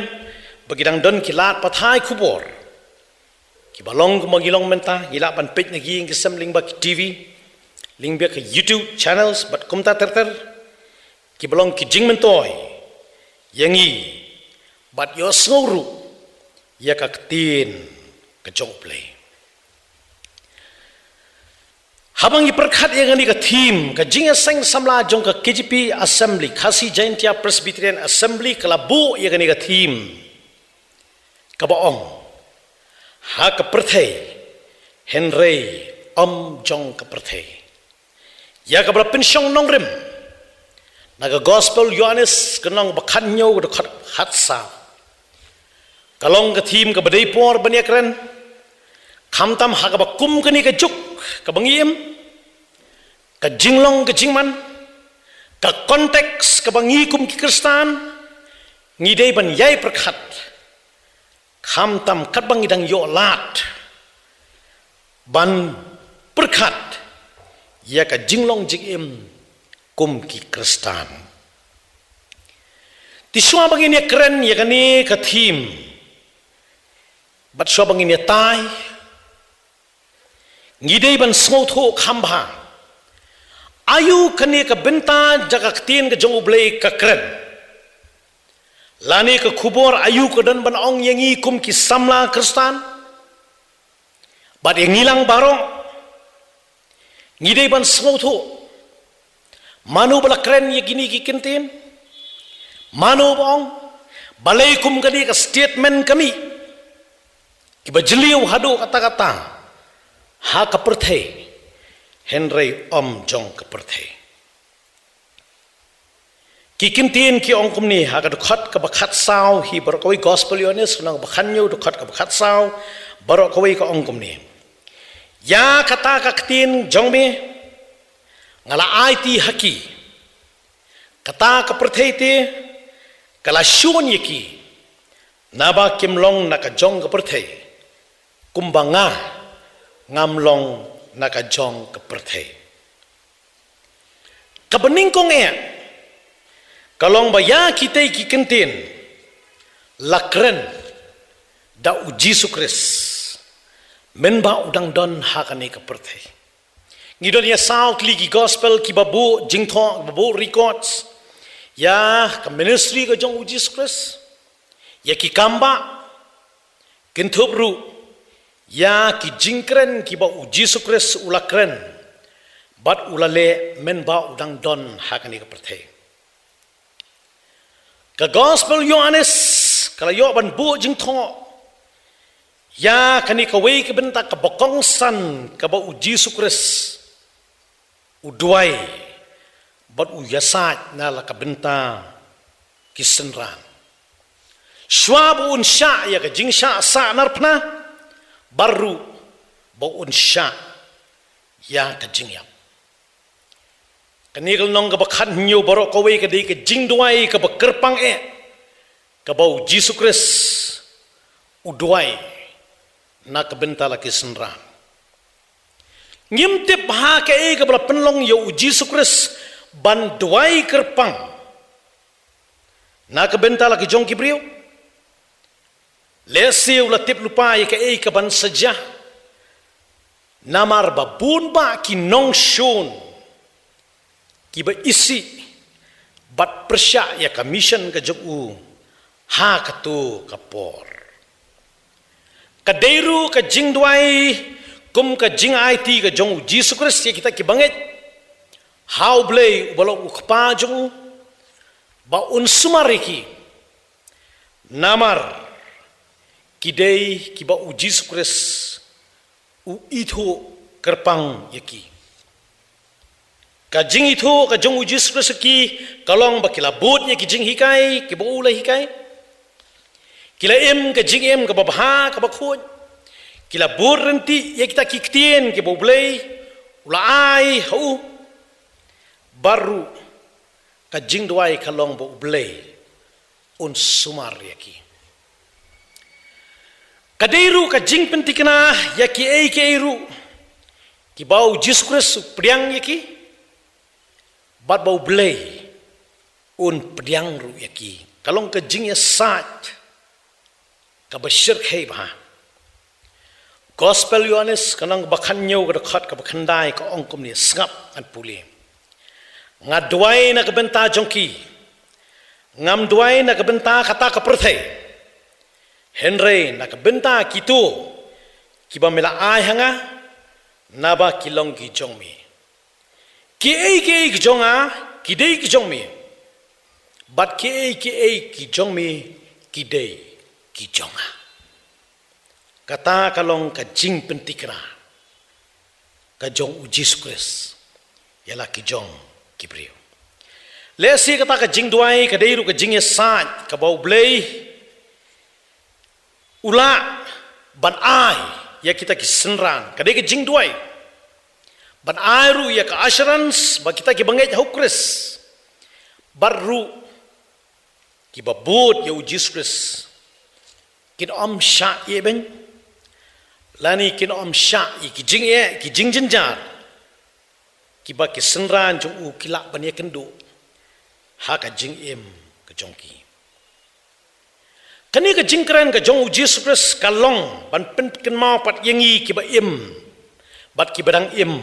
ba ki dang don ki lad pathai khubor kiba long kumba ngi long mynta, ngi lah ban peit na ki ïing ki sem lyngba ki T V, lyngba ki YouTube channels bad kumta ter ter, kiba long ki jingmyntoi ïa ngi bad ïohsngew ruh ïa ka ktien ka jong U Blei. Haba ngi pyrkhat ïa kane ka theme, ka jingïaseng samla jong ka K J P Assembly, Khasi Jaintia Presbyterian Assembly, ka la buh ïa kane ka theme kaba ong, ha ka pyrthei, hynrei ym jong ka pyrthei. Ïa kaba la pynshong nongrim na ka Gospel Ïoannis, ka lynnong ba khathynñiew, ka dkhot khatsaw. Ka long ka theme kaba dei por ban ïakren, khamtam ha kaba kum kane ka juk kaba ngi im, ka jinglong ka jingman, ka context kaba ngi kum ki Khristan ngi dei ban ïai pyrkhat, khamtam katba ngi dang ïoh lad ban pyrkhat ïa ka jinglong jingim kum ki Khristan. Te shuwa ba ngin ïakren ïa kane ka theme, bad shuwa ba ngin ïatai, ngi dei ban sngewthuh kham bha, aïu kane ka bynta jong ka ktien ka jong U Blei ka kren, lane ka khubor aïu ka don ban ong ïa ngi kum ki samla Khristan. Bad ïa ngi lang baroh, ngi dei ban sngewthuh, mano ba la kren ïa kine ki kyntien, mano ba ong, balei kum kane ka statement ka mih, kiba jylliew haduh katta katta, ha ka pyrthei, hynrei ym jong ka pyrthei. Ki kyntien ki ong kumne, ha ka dkhot kaba khatsaw hi baroh kawei, Gospel Ïoannis, ka lynnong ba khathynñiew, dkhot kaba khatsaw, baroh kawei ka ong kumne: Ïa kata ka ktien jong me nga la aiti ha ki, kata ka pyrthei te ka la shun ïa ki, naba kim long na ka jong ka pyrthei, kumba nga ngam long na ka jong ka pyrthei. Kaba nyngkong eh, ka long ba ïa kitei ki kyntien la kren da U Jisu Khrist mynba u dang don ha kane ka pyrthei. Ngi don ïa saw tylli ki gospel kiba buh jingthoh, ba buh records ïa ka ministry ka jong U Jisu Khrist, ïa ki kambah, kynthup ruh ïa ki jingkren kiba U Jisu Khrist u la kren bad u la leh mynba u dang don ha kane ka pyrthei. Ka Gospel Ïoannis ka la ïoh ban buh jingthoh ïa kane kawei ka bynta kaba kongsan kaba U Jisu Khrist u duwai bad u ïasaid na la ka bynta ki synran. Shuwa ba un shah ïa ka jingshah sahnarphna, bad ruh ba un shah ïa ka jingïap. Kane ka lynnong kaba khathynñiew baroh kawei ka dei ka jingduwai kaba kyrpang eh, kaba U Jisu Khrist u duwai na ka bynta la ki synran. Ngim tip ha kaei kaba la pynlong ïa U Jisu Khrist ban duwai kyrpang na ka bynta la ki jong ki briew. Lehse u la tip lypa ïa kaei kaban sa jia. Namar ba bun bah ki nongshun kiba isih bad pyrshah ïa ka mission ka jong u ha kato ka por. Ka dei ruh ka jingduwai kum ka jingaiti ka jong U Jisu Khrist ïa kita kiba ngeit ha U Blei uba long U Kpa jong u, ba un sumar ïa ki. Namar ki dei kiba U Jisu Khrist u ithuh kyrpang ïa ki. Ka jingithuh ka jong U Jisu Khrist ïa ki ka long ba ki la bud ïa ki jinghikai kiba u la hikai. Ki la im ka jingim kaba bha kaba khuid. Ki la bud ryntih ïa kita ki ktien kiba U Blei u la ai ha u. Bad ruh ka jingduwai ka long ba U Blei un sumar ïa ki. Ka dei ruh ka jingpynthikna ïa kiei kiei ruh kiba U Jisu Khrist u pdiang ïa ki, bad ba U Blei un pdiang ruh ïa ki. Ka long ka jingïasaid kaba shyrkhei bha. Gospel Ïoannis ka lynnong ba khathynñiew, ka dkhot kaba khyndai ka ong kumne, sngap ngan pule. Nga duwai na ka bynta jong ki. Ngam duwai na ka bynta kata ka pyrthei, hynrei na ka bynta kito kiba me la ai ha nga, Naba ki long ki jong me. Kiei kiei ki jong nga ki dei ki jong me, bad kiei kiei ki jong me ki dei ki jong nga. Kata ka long ka jingpyntikna ka jong u Jisu Khrist ïa la ki jong ki briew. Lehse kata ka jingduwai ka dei ruh ka jingïasaid kaba U Blei u lah ban ai ïa kita ki synran, ka dei ka jingduwai ban ai ruh ïa ka assurance ba kita kiba ngeit ha u Khrist bad ruh kiba bud ïa u Jisu Khrist kin ym shah ïehbeiñ lane kin ym shah ïa ki jingeh, ki jingjynjar kiba ki synran jong u ki lah ban ïakynduh ha ka jingim ka jong ki. Kane ka jingkren ka jong u Jisu Khrist ka long ban pynkynmaw pat ïa ngi kiba im bad kiba dang im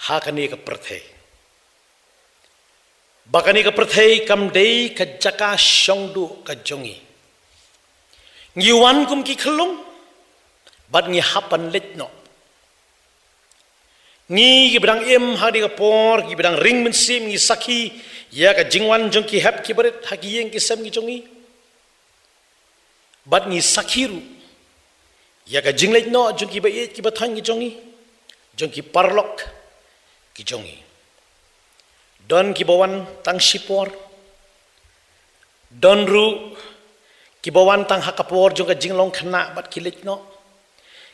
ha kane ka pyrthei, ba kane ka pyrthei kam dei ka jaka shong duh ka jong ngi. Ngi wan kum ki khyllung bad ngi hap ban leit noh. Ngi kiba dang im ha kane ka por, kiba dang ring mynsiem, ngi sakhi ïa ka jingwan jong ki hep ki barit ha ki ïing ki sem ki jong ngi. Bad ngi sakhi ruh ïa ka jingleit noh jong kiba ïeit kiba thoiñ ki jong ngi, jong ki paralok ki jong ngi. Don kiba wan tang shipor, don ruh kiba wan tang ha ka por jong ka jinglong khynnah bad ki leit noh.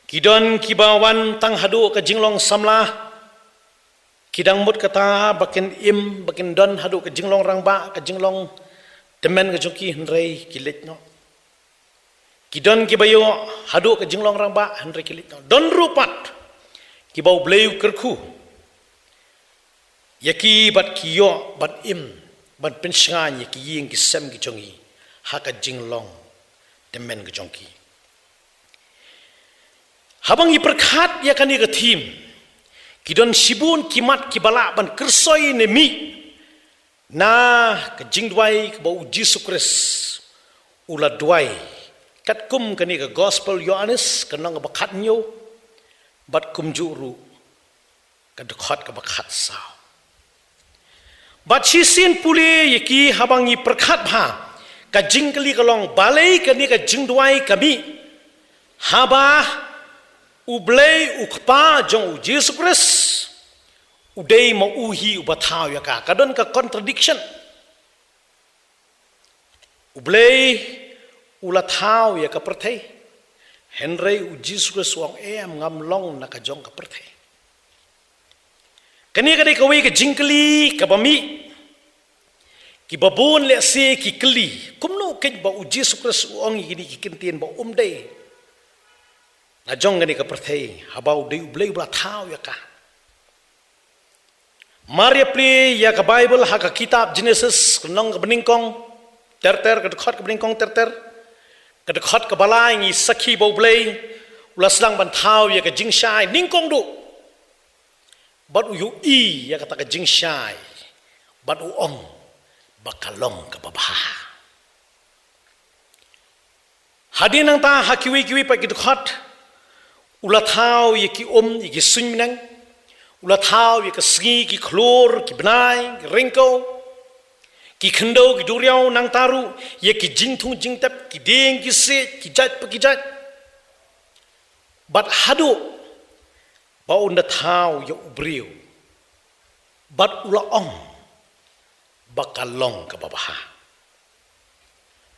Ki don kiba wan tang haduh ka jinglong samla. Ki dang mut kata ba kin im, ba kin don haduh ka jinglong rangbah, ka jinglong tymmen ka jong ki, hynrei ki leit noh. Ki don kiba ïoh haduh ka jinglong rangbah, hynrei ki leit noh. Don ruh pat kiba U Blei u kyrkhu ïa ki bad ki ïoh ban im, ban pynshngaiñ ïa ki ïing ki sem ki jong ngi ha ka jinglong tymmen ka jong ki. Haba ngi pyrkhat ïa kane ka theme, ki don shibun ki mat kiba lah ban kyrsoi ne mih na ka jingduwai kaba u Jisu Khrist u la duwai, katkum kane ka Gospel Ïoannis, ka lynnong kaba khathynñiew, bad kumjuh ruh ka dkhot kaba khatsaw. Bad shisien pule ïa ki, haba ngi pyrkhat bha, ka jingkylli ka long, balei kane ka jingduwai ka mih haba U Blei u Kpa jong u Jisu Khrist u dei ma u hi uba thaw ïa ka? Ka don ka contradiction. U Blei u la thaw ïa ka pyrthei, hynrei u Jisu Khrist u ong, em, ngam long na ka jong ka pyrthei. Kane ka dei kawei ka jingkylli kaba mih. Kiba bun lehse ki kylli, kumno kein ba u Jisu Khrist u ong ïa kine ki kyntien ba um dei na jong kane ka pyrthei, haba u dei U Blei uba la thaw ïa ka. Mar ïa plie ïa ka Baibl ha ka kitab Genesis, ka lynnong kaba nyngkong ter ter, ka dkhot kaba nyngkong ter ter, ka dkhot kaba lai, ngi sakhi ba U Blei u la sdang ban thaw ïa ka jingshai nyngkong duh. Bad u ïohi ïa kata ka jingshai, bad u ong ba ka long kaba bha. Hadien nangta ha kiwei kiwei pat ki dkhot, u la thaw ïa ki um, ïa ki suiñbneng, u la thaw ïa ka sngi, ki khlur, ki bnai, ki ryngkew, ki khyndew, ki duriaw, nangta ruh ïa ki jingthung jingtep, ki dieng, ki siej, ki jait pa ki jait. Bad haduh ba un da thaw ïa u briew, bad u la ong ba ka long kaba bha.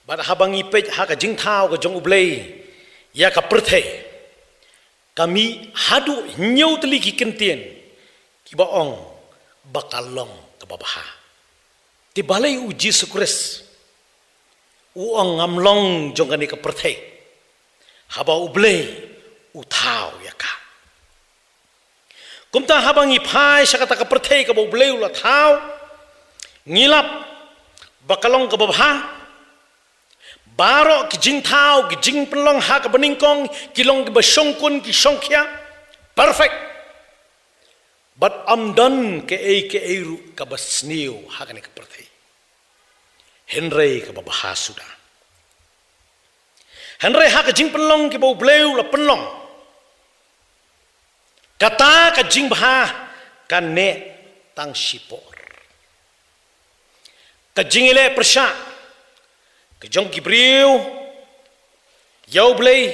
Bad haba ngi peit ha ka jingthaw ka jong U Blei ïa ka pyrthei, ka mih haduh hynñiew tylli ki kyntien kiba ong ba ka long kaba bha. Te balei u Jisu Khrist u ong, ngam long jong kane ka pyrthei, haba U Blei u thaw ïa ka? Kumta haba ngi phai sha kata ka pyrthei kaba U Blei u la thaw, ngi lap ba ka long kaba bha. Baroh ki jingthaw, ki jingpynlong ha kaba nyngkong, ki long kiba shongkun, ki shongkhia, perfect. Bad ym don kaei kaei ruh kaba sniew ha kane ka pyrthei, hynrei kaba bha suda. Hynrei ha ka jingpynlong kaba U Blei u la pynlong, Kata ka jingbha kan neh tang shipor. Ka jingïaleh pyrshah ka jong ki briew ïa U Blei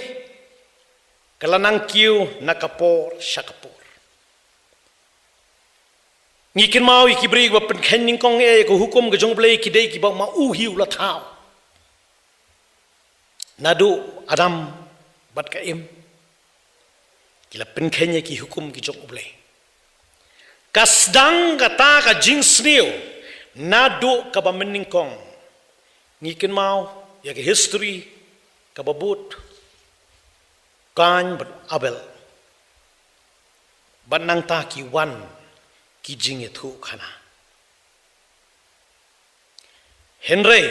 ka la nang kiew na ka por sha ka por. Ngi kynmaw ïa ki briew ba pynkheiñ nyngkong ïa ka hukum ka jong U Blei, ki dei kiba ma u hi u la thaw. Naduh Adam bad ka Im ki la pynkheiñ ïa ki hukum ki jong U Blei. Ka sdang kata ka jingsniew naduh kaba mynnyngkong. Ngi kynmaw ïa ka history kaba bud, Kain bad Abel. Bad nangta ki wan ki jingïathuhkhana. Hynrei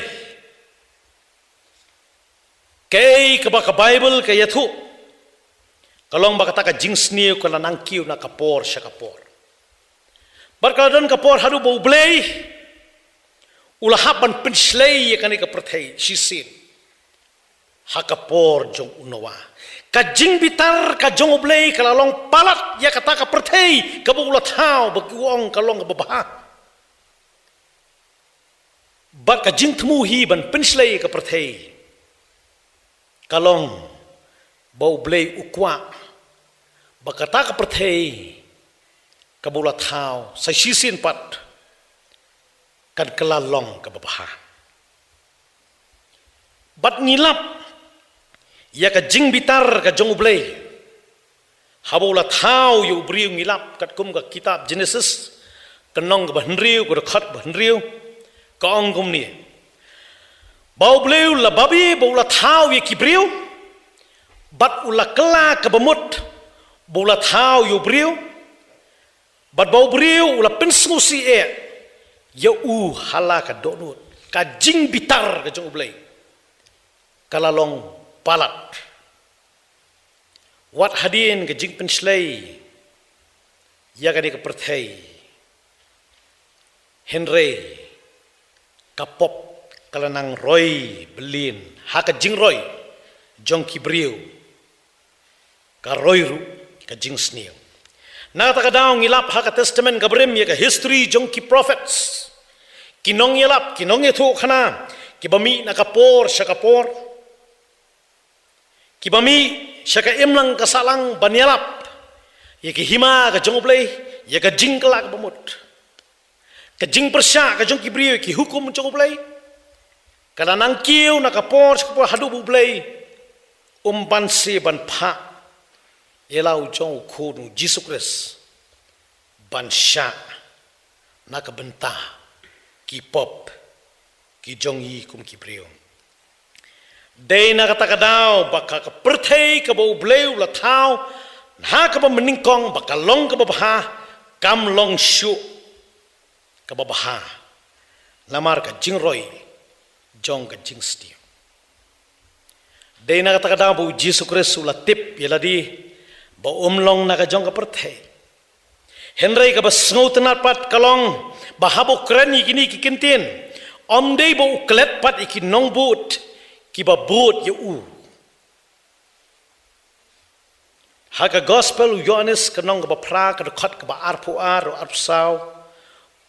kaei kaba ka Baibl ka ïathuh ka long ba kata ka jingsniew ka la nang kiew na ka por sha ka por. Bad ka la don ka por haduh ba U Blei u la hap ban pynshlei ïa kane ka pyrthei shisien ha ka por jong u Noah. Ka jingbitar ka jong U Blei ka la long palat ïa kata ka pyrthei kaba u la thaw, ba ki ong ka long kaba bha. Bad ka jingthmu hi ban pynshlei ka pyrthei ka long ba U Blei u kwah ba kata ka pyrthei kaba u la thaw sa shisien pat kan kylla long kaba bha. Bad ngi lap ïa ka jingbitar ka jong U Blei haba u la thaw ïa u briew. Ngi lap katkum ka kitab Genesis, ka lynnong kaba hynriew, ka dkhot ba hynriew, ka ong kumne: Ba U Blei u la babe ba u la thaw ïa ki briew, bad u la kylla kaba mut ba u la thaw ïa u briew, bad ba u briew u la pynsngewsih eh ïa u ha la ka dohnud. Ka jingbitar ka jong U Blei ka la long palat. Wat hadien ka jingpynshlei ïa kane ka pyrthei, hynrei ka pop ka la nang roi bylin ha ka jingroi jong ki briew, ka roi ruh ka jingsniew. Na kata ka daw ngi lap ha ka Testament kaba rim ïa ka history jong ki prophets, ki nongïalap, ki nongïathuhkhana, kiba mih na ka por sha ka por, kiba mih sha ka imlang ka sahlang ban ïalap ïa ka hima ka jong U Blei, ïa ka jingkylla kaba mut. Ka jingpyrshah ka jong ki briew ïa ki hukum jong U Blei ka la nang kiew na ka por sha ka por haduh ba U Blei um banse ban phah ïa la u jong u khun u Jisu Khrist ban shah na ka bynta ki pop ki jong ngi kum ki briew. Dei na kata ka daw ba ka, ka pyrthei kaba U Blei u la thaw ha kaba mynnyngkong ba ka long kaba bha, kam long shuh kaba bha namar ka jingroi jong ka jingsniew. Dei na kata ka daw ba u Jisu Khrist u la tip ïa lade ba um long na ka jong ka pyrthei. Hynrei kaba sngewtynnat pat ka long ba haba u kren ïa kine ki kyntien, ym dei ba u klet pat ïa ki nongbud kiba bud ïa u. Ha ka Gospel u Ïoannis ka lynnong kaba phra, ka dkhot kaba arphew ar, arphew saw,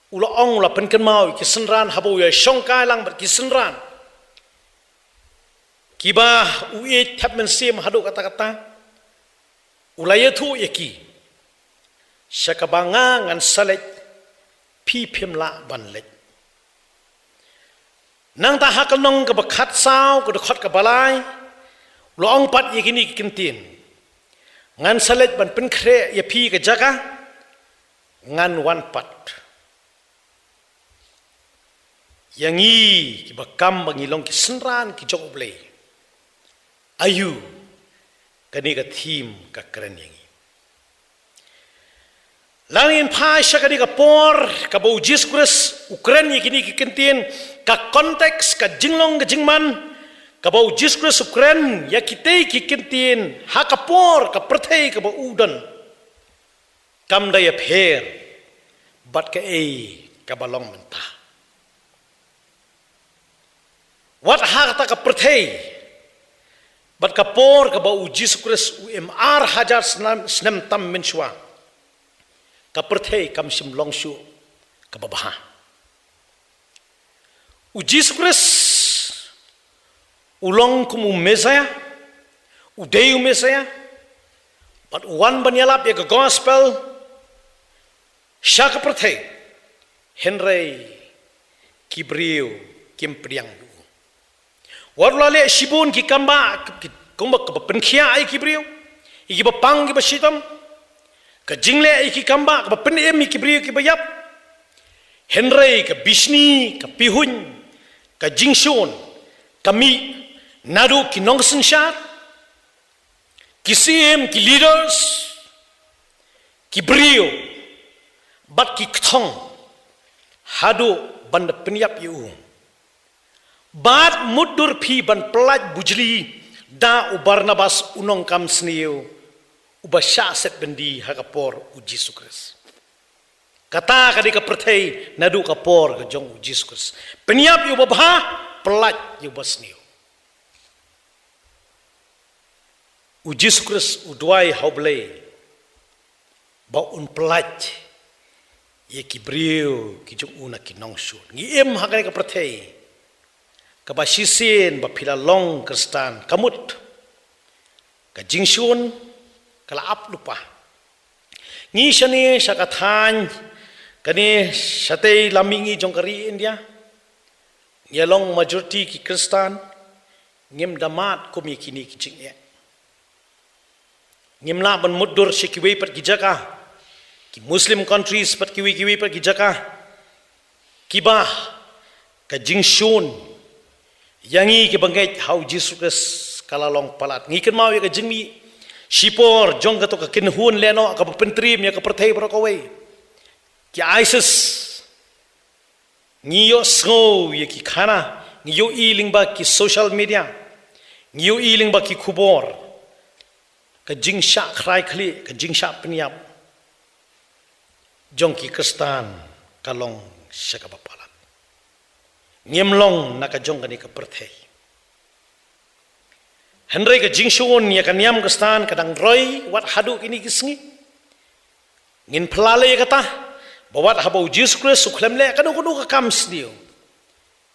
u la ong, u la pynkynmaw ïa ki synran haba u ïashongkai lang bad ki synran kiba u ïeit thep mynsiem haduh katta katta. U la ïathuh ïa ki: Sha kaba nga ngan sa leit, phi phim lah ban leit. Nangta ha ka lynnong kaba khatsaw, ka dkhot kaba lai, u la ong pat ïa kine ki kyntien: Ngan sa leit ban pynkhreh ïa phi ka jaka, ngan wan pat. Ïa ngi kiba kam ba ngi long ki synran ki jong U Blei, aïu kane ka theme ka kren ïa ngi? Lada ngin phai sha kane ka por kaba u Jisu Khrist u kren ïa kine ki kyntien, ka context, ka jinglong ka jingman kaba u Jisu Khrist u kren ïa kitei ki kyntien ha ka por ka pyrthei kaba u don, kam da ïapher bad kaei kaba long mynta. Wat ha kata ka pyrthei bad ka por kaba u Jisu Khrist u im, ar hajar snem, snem tam mynshuwa, Ka pyrthei kam shym long shuh kaba bha. U Jisu Khrist u long kum u Messiah, u dei u Messiah, bad u wan ban ïalap ïa ka gospel sha ka pyrthei, hynrei ki briew kim pdiang ïa u. Wat la leh shibun ki kam ba, ki, kumba kaba pynkhiah ïa ki briew, ïa kiba pang kiba shitom. Ka jingleh ïa ki kam ba kaba pynim ïa ki briew kiba ïap. Hynrei ka bishni, ka pihuiñ, ka jingshun ka mih naduh ki nongsynshar, ki syiem, ki leaders, ki briew, bad ki kthong, haduh ban da pynïap ïa u. Bad mutdur phi ban pyllait bujli da u Barnabas u nongkam sniew uba shah set byndi ha ka por u Jisu Khrist. Kata ka dei ka pyrthei naduh ka por ka jong u Jisu Khrist. Pynïap ïa uba bha, pyllait ïa uba sniew. U Jisu Khrist u duwai ha U Blei ba un pyllait ïa ki briew ki jong u na ki nongshun. Ngi im ha kane ka pyrthei kaba shisien ba phi la long Khristan ka mut ka jingshun ka la ap lypa. Ngi shane sha ka thaiñ kane shatei lam mihngi jong ka ri India, ngi long majority ki Khristan, ngim da mad kum ïa kine ki jingeh. Ngim lah ban mutdur sha kiwei pat ki jaka, ki Muslim countries pat kiwei kiwei pat ki jaka, kiba ka jingshun ïa ngi kiba ngeit ha u Jisu Khrist ka la long palat. Ngi kynmaw ïa ka jingmih shipor jong kato ka kynhun lehnoh kaba pyntriem ïa ka pyrthei baroh kawei, ki ISIS. Ngi ïohsngew ïa ki khana, ngi ïohi lyngba ki social media, ngi ïohi lyngba ki khubor. Ka jingshah khrai khlieh, ka jingshah pynïap jong ki Khristan ka long sha kaba palat. Ngim long na ka jong kane ka pyrthei. Hynrei ka jingshun ïa ka niam Khristan ka dang roi wat haduh kine ki sngi. Ngin phylla ïa kata ba wat haba u Jisu Khrist u khlem leh kano kano ka kam sniew,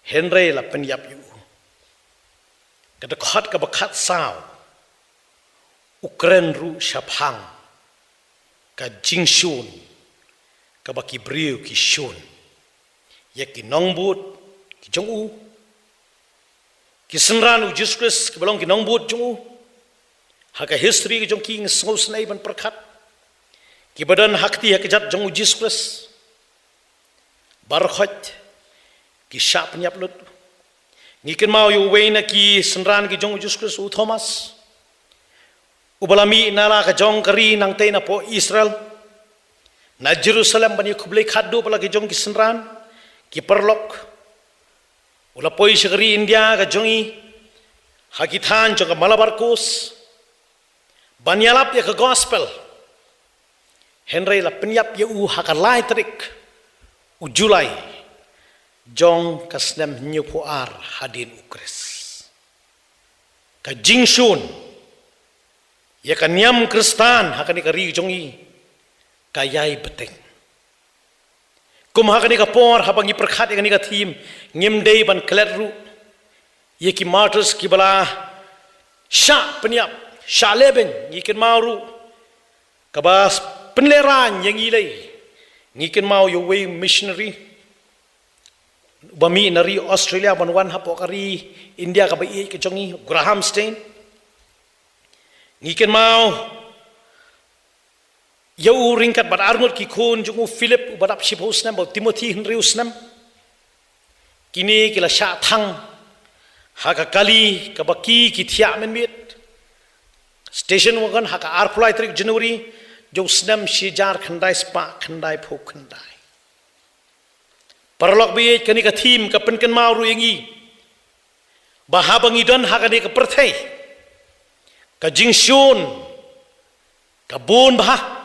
hynrei la pynïap ïa u. Ka dkhot kaba khatsaw, u kren ruh shaphang ka jingshun kaba ki briew ki shun ïa ki nongbud ki jong u, ki synran u Jisu Khrist kiba long ki nongbud jong u. Ha ka history ka jong ki ngi sngewsynei ban pyrkhat, kiba don ha kti ha kjat jong u Jisu Khrist, baroh khoit ki shah pynïap lut. Ngi kynmaw ïa uwei na ki synran ki jong u Jisu Khrist, u Thomas, uba la mih na la ka jong ka ri nangtei napoh Israel, na Jerusalem ban ïakhublei khatduh bad la ki jong ki synran, ki paralok. U la poi sha ka ri India ka jong ngi, ha ki thaiñ jong ka Malabar Coast, ban ïalap ïa ka gospel. Hynrei la pynïap ïa u ha ka lai tarik u July jong ka snem hynñiewphew ar hadien u Khrist. Ka jingshun ïa ka niam Khristan ha kane ka ri jong ngi ka ïai bteng. Kum ha kane ka por haba ngi pyrkhat ïa kane ka theme, ngim dei ban klet ruh ïa ki martyrs kiba la shah pynïap, shah lehbeiñ. Ngi kynmaw ruh kaba pynlehraiñ ïa ngi lei, ngi kynmaw ïa uwei u missionary uba mih na ri Australia ban wan hapoh ka ri India kaba ïeit ka jong ngi, Graham Staines. Ngi kynmaw ïa u ryngkat bad arngut ki khun jong u, Philip uba dap shiphew snem bad u Timothy hynriew snem. Kine ki la shah thang ha ka kali kaba ki ki thiah mynmiet, station wagon, ha ka arphew lai tarik January jong u snem shi hajar khyndai spah khyndaiphew khyndai. Paralok ba ïeit, kane ka theme ka pynkynmaw ruh ïa ngi ba haba ngi don ha kane ka pyrthei, ka jingshun ka bun bha.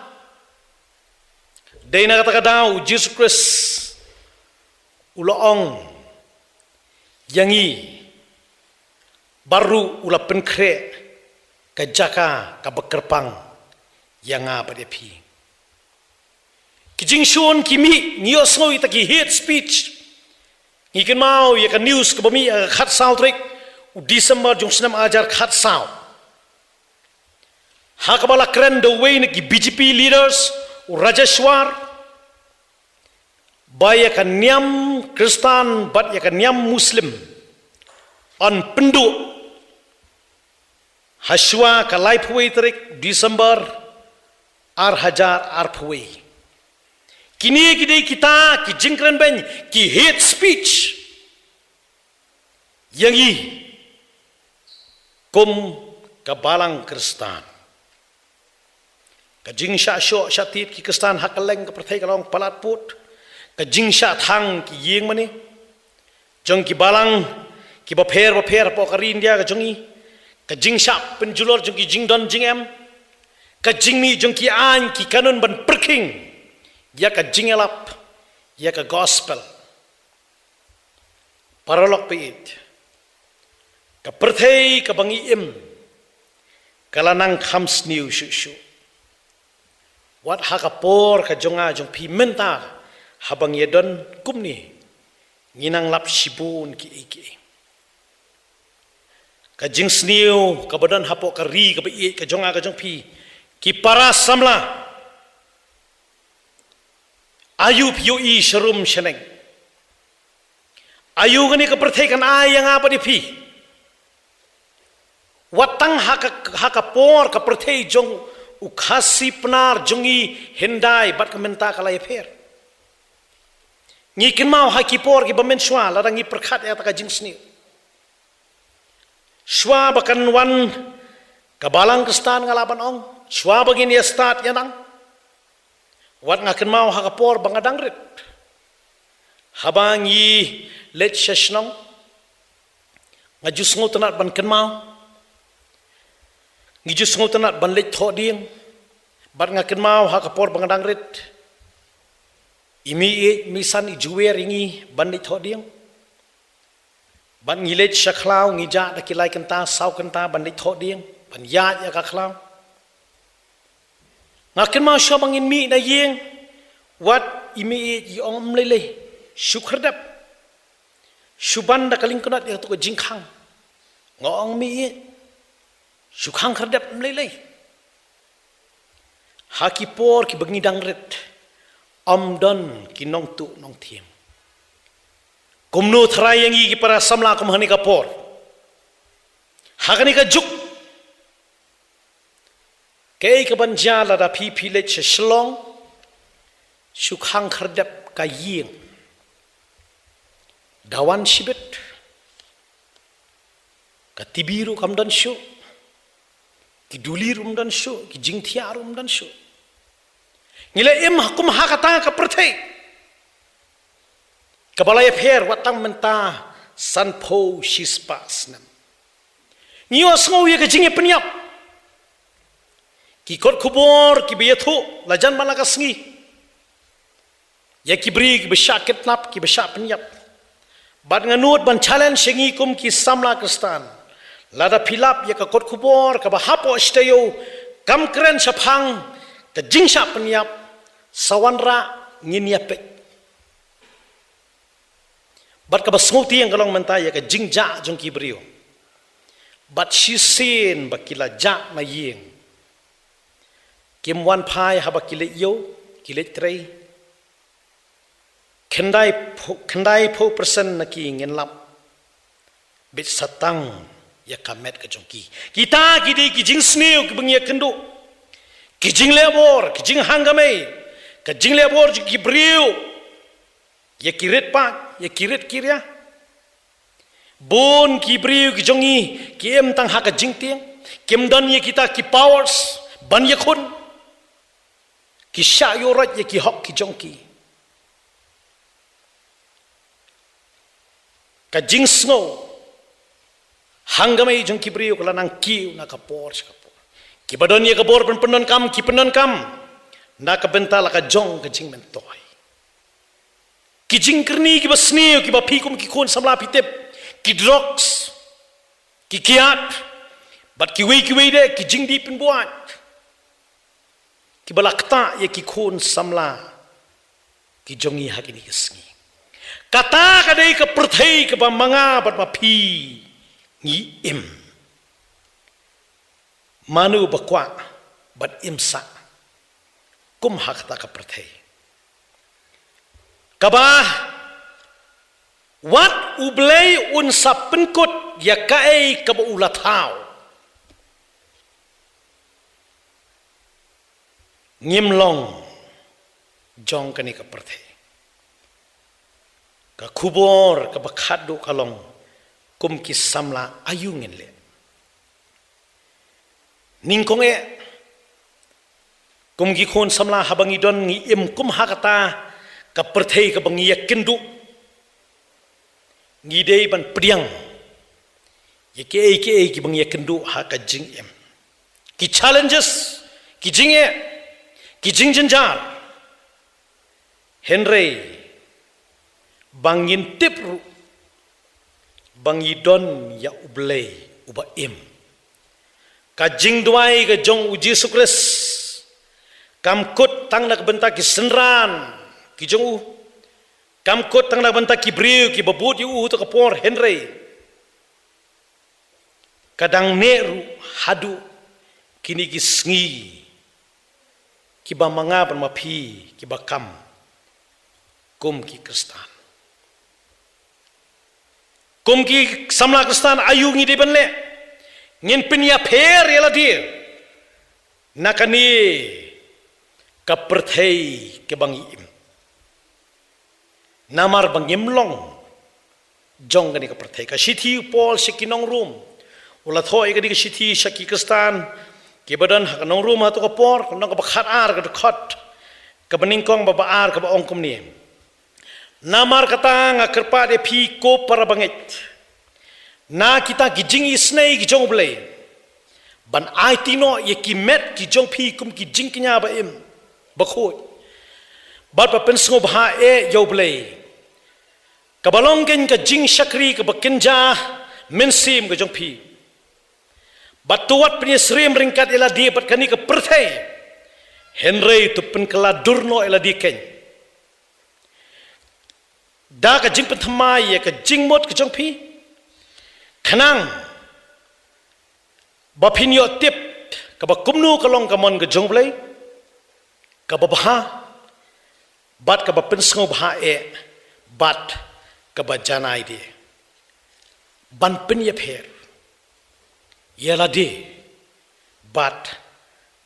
Dei na kata ka daw u Jisu Khrist u la ong ïa ngi, bad ruh u la pynkhreh ka jaka kaba kyrpang ïa nga bad ïa phi. Ki jingshun ki mih, ngi ïohsngew ïa kita ki hate speech. Ngi kynmaw ïa ka news kaba mih ha ka khatsaw tarik u December jong u snem ar hajar khatsaw, ha kaba la kren da uwei na ki B J P leaders, u Rajeshwar, ba ïa ka niam Khristan bad ïa ka niam Muslim yn pynduh ha shuwa ka laiphew wei tarik December ar hajar arphew wei. Kine ki dei kita ki jingkren beiñ, ki hate speech ïa ngi kum ka balang Khristan. Ka jingshah shoh shah tied ki Khristan ha kylleng ka pyrthei ka long palat pud. Ka jingshah thang ki ïing mane jong ki balang kiba pher bapher hapoh ka ri India ka jong ngi. Ka jingshah pynjulor jong ki jingdon jingem. Ka jingmih jong ki aiñ ki kanun ban pyrkhing ïa ka jingïalap ïa ka gospel. Paralok baieit, ka pyrthei kaba ngi im ka la nang kham sniew shuh shuh. Wat ha ka por ka jong nga jong phi mynta, haba ngi ïadon kumne, ngi nang lap shibun kiei kiei. Ka jingsniew kaba don hapoh ka ri kaba ïeit ka jong nga ka jong phi, ki para samla, aïu phi ïohi sharum shaneng? Aïu kane ka pyrthei kan ai ïa nga bad ïa phi? Wat tang ha ka, ha ka por ka pyrthei jong u Khasi Pnar jong ngi hyndai bad ka mynta ka la ïapher. Ngi kynmaw ha ki por kiba mynshuwa, lada ngi pyrkhat ïa kata ka jingsniew. Shuwa ba kan wan ka balang Khristan, nga lah ban ong, shuwa ba ngin ïa start ïa nang, wat nga kynmaw ha ka por ba nga dang rit, haba ngi leit sha shnong, nga ju sngewtynnat ban kynmaw, ngi ju sngewtynnat ban leit thoh dieng. Bad nga kynmaw ha ka por ba nga dang rit, i mei ïeit mei san i ju wer ïa ngi ban leit thoh dieng. Bad ngi leit sha khlaw, ngi jah da ki lai kynta saw kynta ban leit thoh dieng, ban ïaid ïa ka khlaw. Nga kynmaw shuwa ba ngin mih na ïing, wat i mei ïeit i ong, ym lei lei, shu khyrdep, shu ban da ka lyngknot ïa kato ka jingkhang. Nga ong, mei ïeit, shu khang khyrdep, ym lei lei. Ha ki por kiba ngi dang rit, ym don ki nongtuh nongthiem. Kumno tharai ïa ngi ki para samla kum ha kane ka por, ha kane ka juk? Kaei kaban jia lada phi, phi leit sha Shillong, shu khang khyrdep ka ïing, da wan shibit, ka T V ruh kam don shuh, ki duli ruh ym don shuh, ki jingthiah ruh ym don shuh. Ngi la im ha kum ha kata ka pyrthei kaba la ïapher wat tang mynta sanphew shispah snem. Ngi ïohsngew ïa ka jingïapynïap, ki kot khubor kiba ïathuh la jan man la ka sngi, ïa ki briew kiba shah kidnap, kiba shah pynïap. Bad nga nud ban challenge ïa ngi kum ki samla Khristan, lada phi lap ïa ka kot khubor kaba hapoh shi taïew kam kren shaphang ka jingshah pynïap, sa wanrah ngin ïa peit. Bad kaba sngewtieng ka long mynta ïa ka jingjah jong ki briew. Bad shisien ba ki la jah na ïing, kim wan phai haba ki leit ïew, ki leit trei. Khyndaiphew, khyndaiphew percent na ki ngin lap bit satang ïa ka met ka jong ki. Kita ki dei ki jingsniew kiba ngi ïakynduh. Ki jingleh bor, ki jinghangkamai, ka jingleh bor jong ki briew ïa ki rit paid, ïa ki rit ki ria. Bun ki briew ki jong ngi ki im tang ha ka jingtieng, kim don ïa kita ki powers ban ïakhun. Ki shah ïuhroit ïa ki hok ki jong ki. Ka jingsngew hangkamai jong ki briew ka la nang kiew na ka por sha ka por. Kiba don ïa ka bor ban pyndonkam ki pyndonkam na ka bynta la ka jong ka jingmyntoi. Ki jingkyrni kiba sniew kiba phi kum ki khun samla phi tip, ki drugs, ki kiad, bad kiwei kiwei de ki jingdih pynbuaid kiba la ktah ïa ki khun samla ki jong ngi ha kine ki sngi. Kata ka dei ka pyrthei kaba ma nga bad ma phi ngi im. Mano ba kwah ban im sah kum ha kata ka pyrthei? Kaba wat U Blei un sa pynkut ïa kaei kaba u la thaw. Ngim long jong kane ka pyrthei. Ka khubor kaba khatduh ka long, kum ki samla aïu ngin leh? Nyngkong eh, kum ki khun samla, haba ngi don ngi im kum ha kata ka pyrthei kaba ngi ïakynduh, ngi dei ban pdiang ïa kiei kiei kiba ngi ïakynduh ha ka jingim. Ki challenges, ki jingeh, ki jingjynjar. Hynrei ba ngin tip ruh ba ngi don ïa U Blei uba im. Ka jingduwai ka jong U Jisu Khrist kam kut tang na ka bynta ki synran ki jong u, kam kut tang na ka bynta ki briew kiba bud ïa u ha kato ka por, hynrei ka dang neh ruh haduh kine ki sngi, kiba ma nga bad ma phi kiba kam kum ki Khristan. Kum ki samla Khristan, aïu ngi dei ban leh? Ngin pynïapher ïa lade na kane ka pyrthei kaba ngi im. Namar ba ngim long jong kane ka pyrthei. Ka shithi u Paul sha ki nong Rom, u la thoh ïa kane ka shithi sha ki Khristan kiba don ha ka nong Rom ha kato ka por, ka lynnong kaba khat ar, ka dkhot kaba nyngkong bad ba ar, kaba ong kumne: Namar kata nga kyrpad ïa phi, ko para bangeit, na kita ki jingisynei ki jong U Blei, ban aiti noh ïa ki met ki jong phi kum ki jingkñia ba im, ba khuid, bad ba pynsngewbha eh ïa U Blei, kaba long kein ka jingshakri kaba kynja mynsiem ka jong phi. Bad to wat pynïasyriem ryngkat ïa lade bad kane ka pyrthei, hynrei to pynkylla dur noh ïa lade kein da ka jingpynthymmai ïa ka jingmut ka jong phi, khnang ba phin ïoh tip kaba kumno ka long ka mon ka jong U Blei, kaba bha, bad kaba pynsngewbha eh, bad kaba janai de. Ban pynïapher ïa lade bad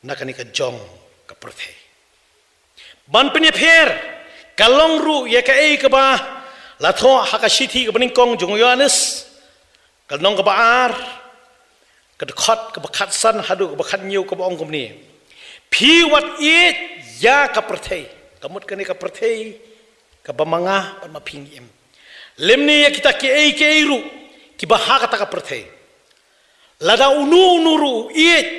na kane ka jong ka pyrthei. Ban pynïapher ka long ruh ïa kaei kaba la thoh ha ka shithi kaba nyngkong jong u Ïoannis, ka lynnong kaba ar, ka dkhot kaba khatsan haduh kaba khathynñiew, kaba ong kumne: Phi wat ïeit ïa ka pyrthei. Ka mut kane ka pyrthei kaba ma nga bad ma phi ngi im, lymne ïa kita kiei kiei ruh kiba ha kata ka pyrthei. Lada uno uno ruh u ïeit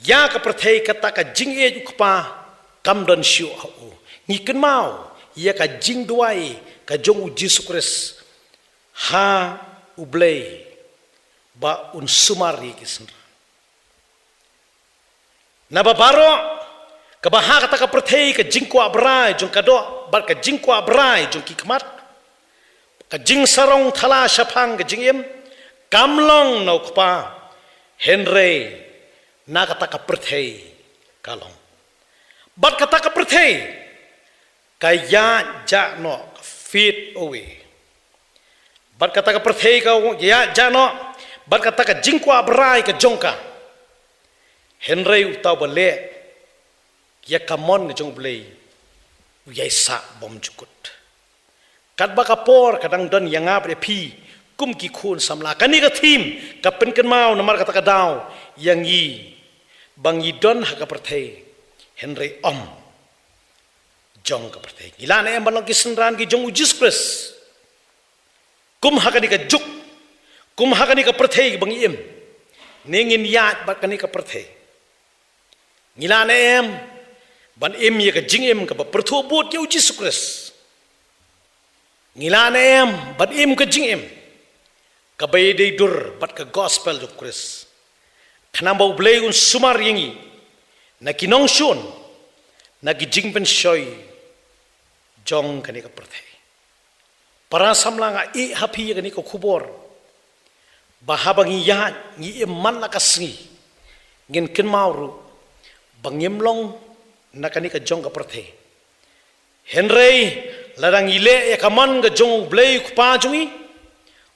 ïa ka pyrthei, kata ka jingïeit U Kpa kam don shuh ha u. Ngi kynmaw ïa ka jingduwai ka jong U Jisu Khrist ha U Blei ba un sumar ïa ki synran. Naba baroh kaba ha kata ka pyrthei, ka jingkwah brai jong ka doh bad ka jingkwah brai jong ki khmat, ka jingsarong thala shaphang ka jingim, kam long na U Kpa, hynrei na kata ka pyrthei ka long. Bad kata ka pyrthei ka ïaid jah noh, ka fade away. Bad kata ka pyrthei ka ïaid jah noh bad kata ka jingkwah brai ka jong ka. Hynrei uta uba leh ïa ka mon ka jong U Blei u ïai sah bymjukut. Katba ka por ka dang don ïa nga bad ïa phi kum ki khun samla, kane ka theme ka pynkynmaw namar kata ka daw ïa ngi ba ngi don ha ka pyrthei, hynrei ym jong ka pyrthei. Ngi lah ne em ban long ki synran ki jong U Jisu Khrist kum ha kane ka juk, kum ha kane ka pyrthei ba ngi im? Ne ngin ïaid bad kane ka pyrthei? Ngi lah ne em ban im ïa ka jingim kaba pyrthuh bud ïa U Jisu Khrist? Ngi lah ne em ban im ka jingim kaba ïadei dur bad ka gospel jong U Khrist, khnang ba U Blei un sumar ïa ngi na ki nongshun, na ki jingpynshoi jong kane ka pyrthei. Para samla, nga ïeh ha phi ïa kane ka khubor ba haba ngi ïaid ngi im man la ka sngi, ngin kynmaw ruh ba ngim long na kane ka jong ka pyrthei. Hynrei lada ngi leh ïa ka mon ka jong U Blei U Kpa jong ngi,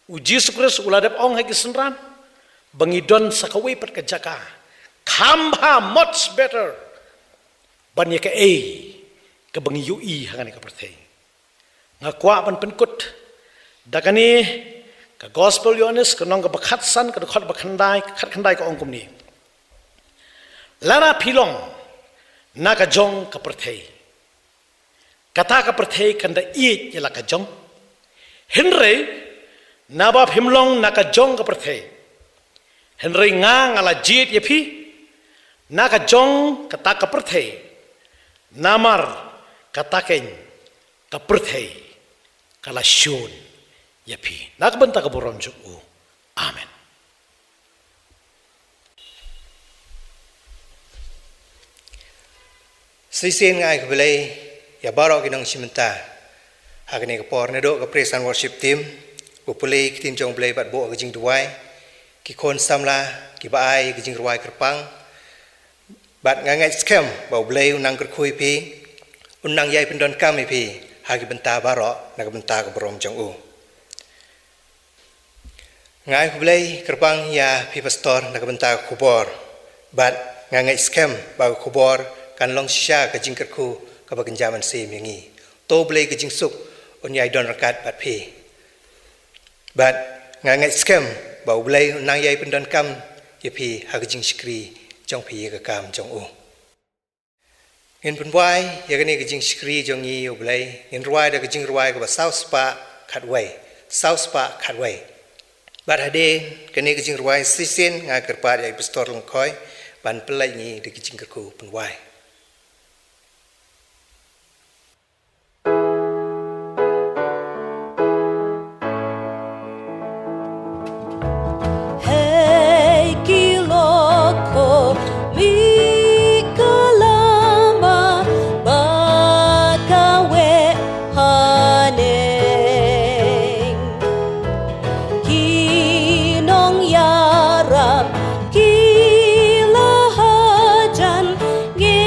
U Jisu Khrist u la dep ong ha ki synran ba ngi don sa kawei pat ka jaka kham bha, much better, ban ïa kaei kaba ngi ïohi ha kane ka pyrthei. Nga kwah ban pynkut da kane ka Gospel Ïoannis, ka lynnong kaba khatsan, ka dkhot ba khyndai, khatkhyndai, ka ong kumne: Lada phi long na ka jong ka pyrthei, kata ka pyrthei kan da ïeit ïa la ka jong. Hynrei naba phim long na ka jong ka pyrthei, hynrei nga, nga la jied ïa phi na ka jong kata ka pyrthei, namar kata keiñ ka pyrthei ka la shun ïa phi. Na ka bynta ka burom jong U. Amen. Shisien nga ai khublei ïa baroh ki nongshim bynta ha kane ka por, naduh ka praise and worship team, u pule ïa ka ktien jong U Blei bad buh ka jingduwai, ki khun samla kiba ai ka jingrwai kyrpang. Bad nga ngeit skhem ba U Blei un nang kyrkhu ïa phi, un nang ïai pyndonkam ïa phi ha ki bynta baroh na ka bynta ka burom jong U. Nga ai khublei kyrpang ïa phi pastor na ka bynta ka khubor. Bad nga ngeit skhem ba ka khubor kan long shisha ka jingkyrkhu kaba kynja mynsiem ïa ngi. To U Blei ka jingsuk un ïai don ryngkat bad phi. Bad nga ngeit skhem ba U Blei un nang ïai pyndonkam ïa phi ha ka jingshakri jong phi ïa ka kam jong U. Ngin pynwai ïa kane ka jingshakri jong ngi ïa U Blei, ngin rwai da ka jingrwai kaba saw spah khatwei, saw spah khatwei. Bad hadien kane ka jingrwai shisien nga kyrpad ïa i Pastor Lyngkhoi ban pynleit ngi da ka jingkyrkhu pynwai. Hei ki lokho, mih ka lama ba ka wei haneng. Ki nongïarap ki la hajan, ngi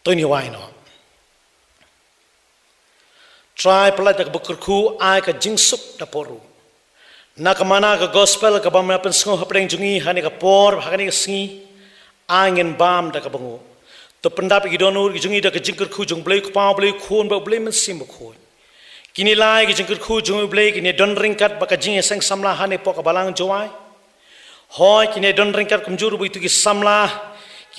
To ngin ïawai noh. Trai, pyllait da kaba kyrkhu, ai ka jingsuk da por ruh. Na ka mana ka gospel kaba me la pynsngew hapdeng jong ngi ha kane ka por, ha kane ka sngi, ai ngin bam da kaba nguh. To pyndap ïa ki dohnud ki jong ngi da ka jingkyrkhu jong U Blei U Kpa, U Blei U Khun bad U Blei Mynsiem Bakhuid. Kine lai ki jingkyrkhu jong U Blei kin ïadon ryngkat bad ka jingïaseng samla hangne hapoh ka balang Jowai. Hooid, kin ïadon ryngkat kumjuh ruh bad kito ki samla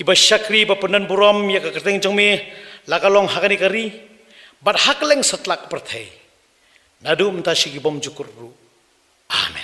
kiba shakri bad pyndonburom ïa ka kyrteng jong me, la ka long ha kane ka ri bad ha kylleng satlak pyrthei, naduh mynta sha ki bymjukut ruh. Amen.